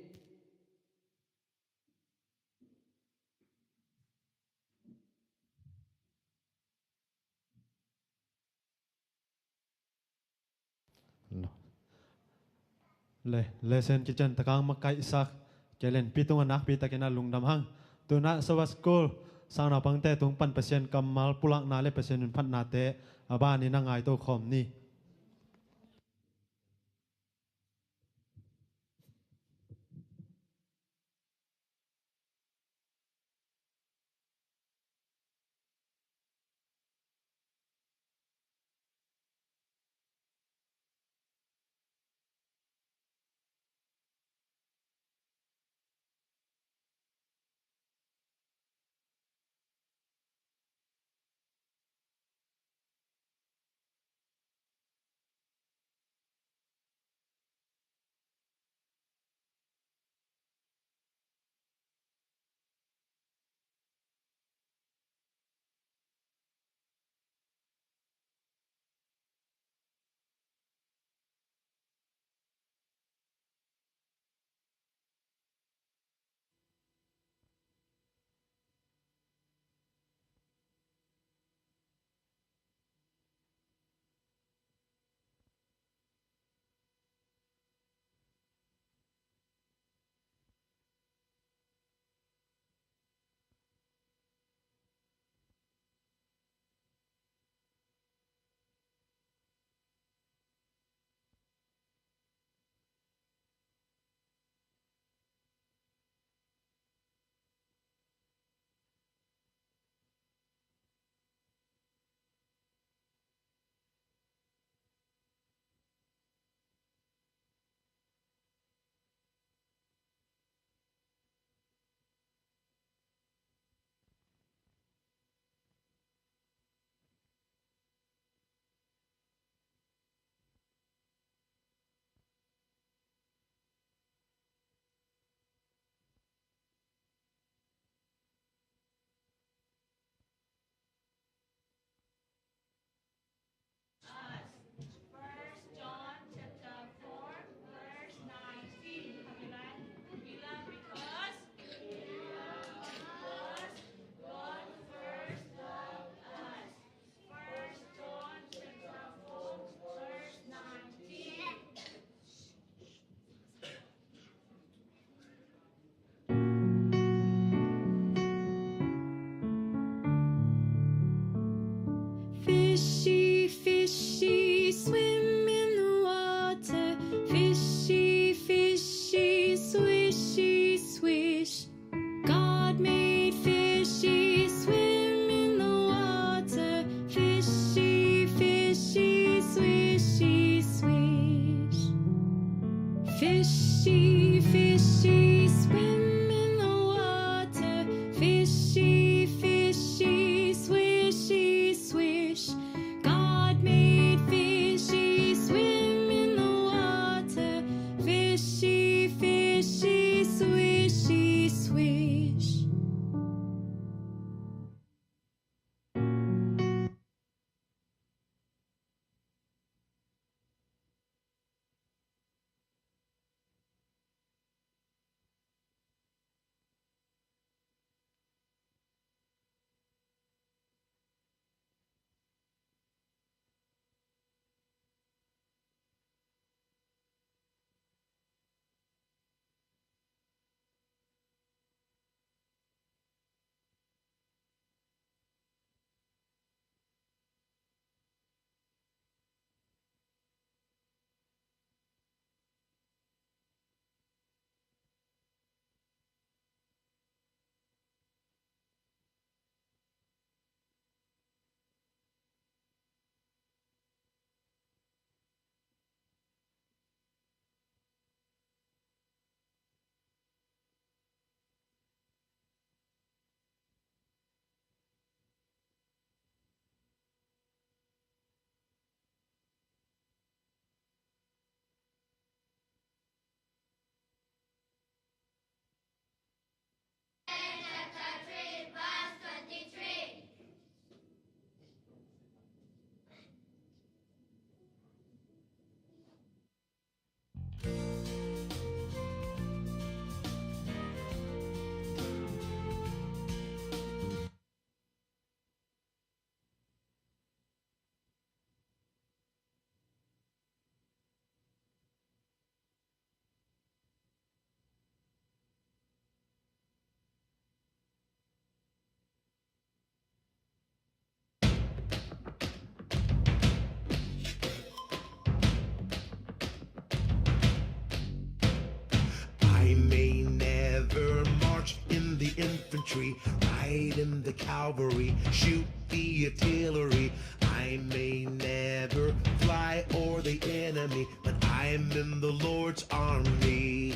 Le, lesson kician takang makaihsak, kelen pi tunga nakpi takin a lungdam hang. Tuna Sabbath School sang naupangte tung pan Pasian kammal pulakna le Pasian minphatnate a banin a ngaito khawm ni. Fishy, fishy, swim in the water. Fishy, fishy, swishy, swish. God made fishy swim in the water. Fishy, fishy, swishy, swish. Fishy, fishy, swim in the water. Fishy, fishy, swishy, swish. God made fishy swim in the water. Fishy, fishy, swishy, swish. I may never march in the infantry, ride in the cavalry, shoot the artillery. I may never fly o'er the enemy, but I'm in the Lord's army.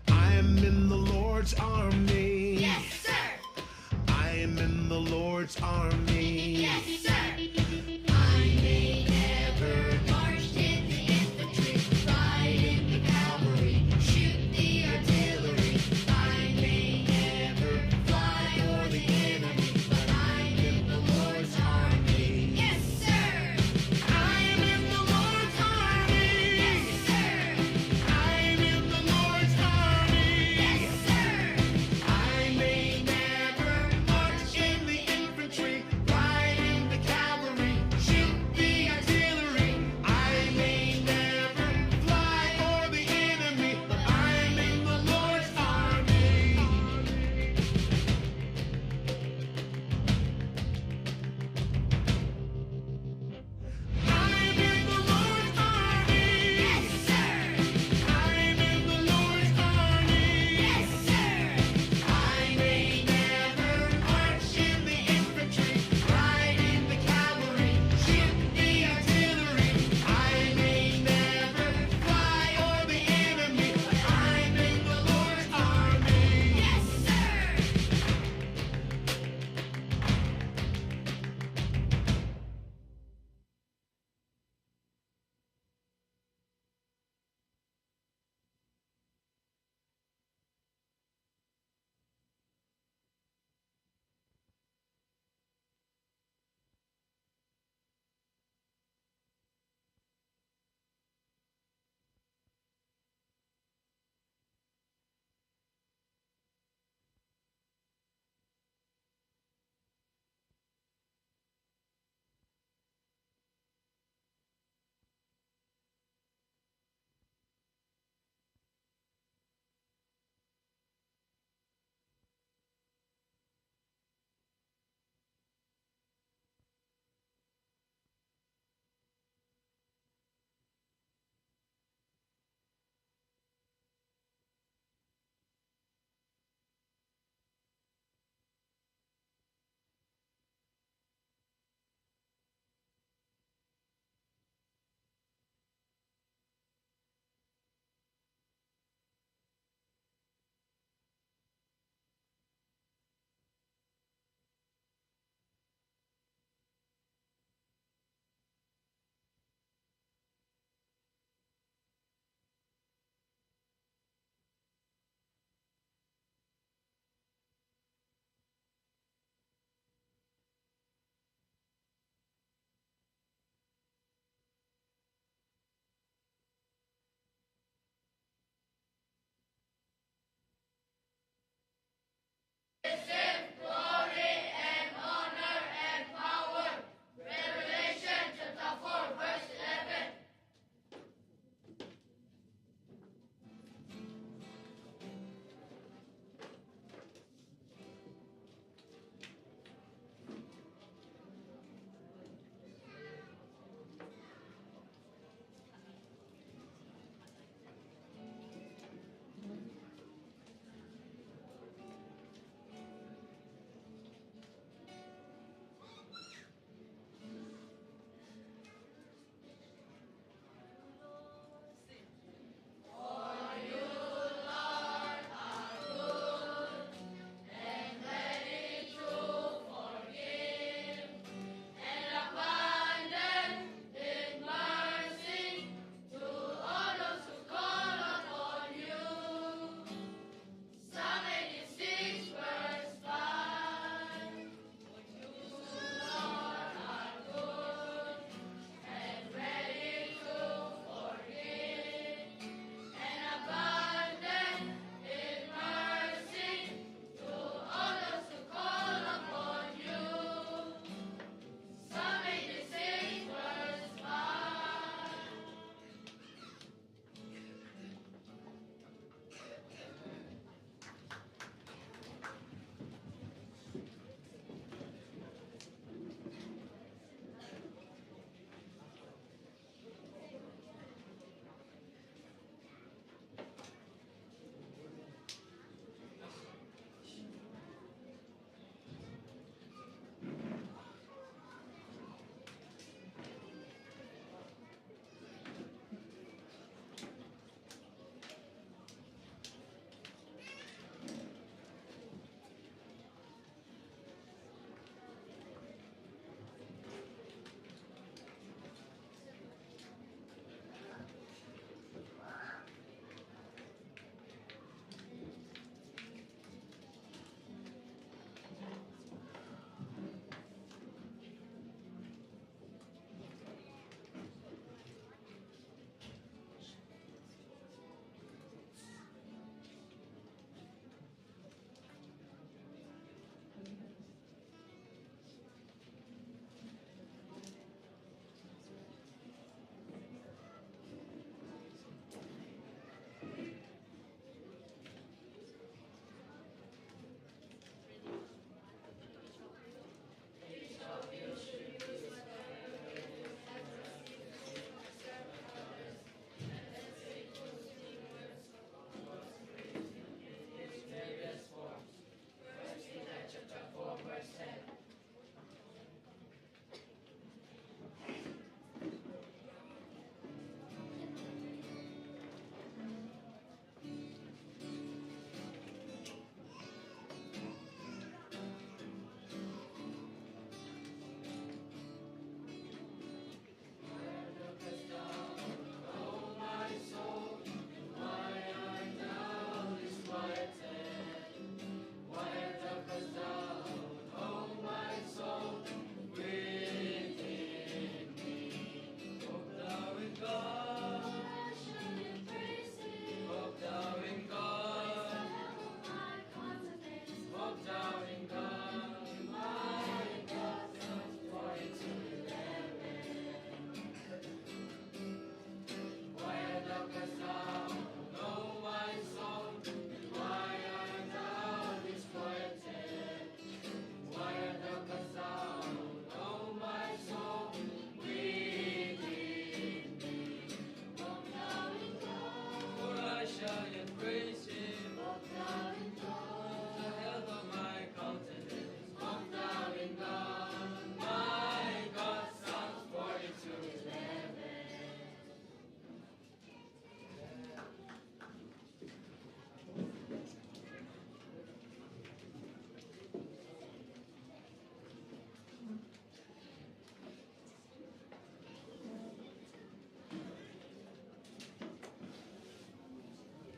I'm in the Lord's army. Yes, sir. I'm in the Lord's army. Yes, sir. I may never march in the infantry, ride in the cavalry, shoot the artillery. I may never fly o'er the enemy, but I'm in the Lord's army. Yes, sir. I'm in the Lord's army. Yes, sir. I'm in the Lord's army. Yes, sir. I may never march in the infantry, ride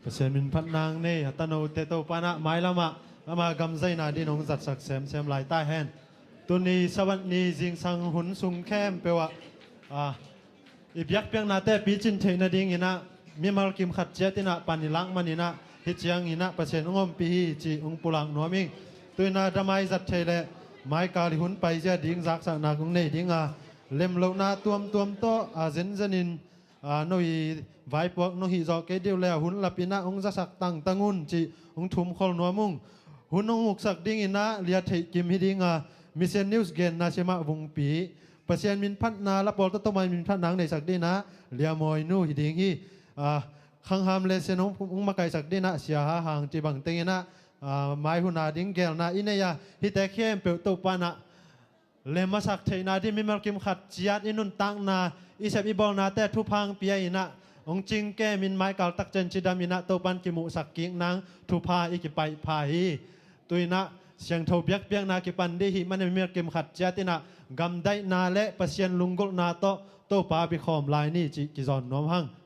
Pasian min phatna nei a tanote Topa in ah mailamah ama gam zaina dingin hong zatsak semsem lai ta hen. Tuni Sabbath ni zingsang hun sung khempeuh ah, ah, i biakpiaknate picin theih nadingin ah mimal kim khat ciat in ah pan i lak manin ah hih ciangin ah Pasian hong ompih hi cih hong pulak nuam ing. Tu in ah damai zat thei leh maikal i hun paizia ding zaksakna kong nei ding a, lemlohna tuamtuam tawh a zenzenin, a, no i vaipuak no hih zawh kei deuh le a hun lapin ah hong zasak tangtang un cih hong thumkhol nuam ung. Hun hong uksak dingin ah Lia Theih Kim hi ding a, Mission News genna sim ah vungpi, Pasian min phatna la pawl tawh Topa min phatna hong neihsak dingin ah Lia Mawi Nu hi ding hi. A, Khang Ham Lesen hong, hong makaihsak dingin ah Sia Ha Hang cih bang tengin ah, a, mai hun a ding gelna i nei a, hihte khempeuh Topa in ah lem a sak theihna ding mimal kim khat ciat i nuntakna, i sep i bawlnate thupha hong pia in ah hong cingkemin maikal tak ciang cidam in ah Topa in kimuhsak kik nang thupha i kipaih pha hi. Tu in ah siangtho biakpiakna kipan ding hih manin mimal kim khat ciat in ah gamdaihna le Pasian lunggulhna tawh Topa bikhawm lai ni cih kizawn nuam hang.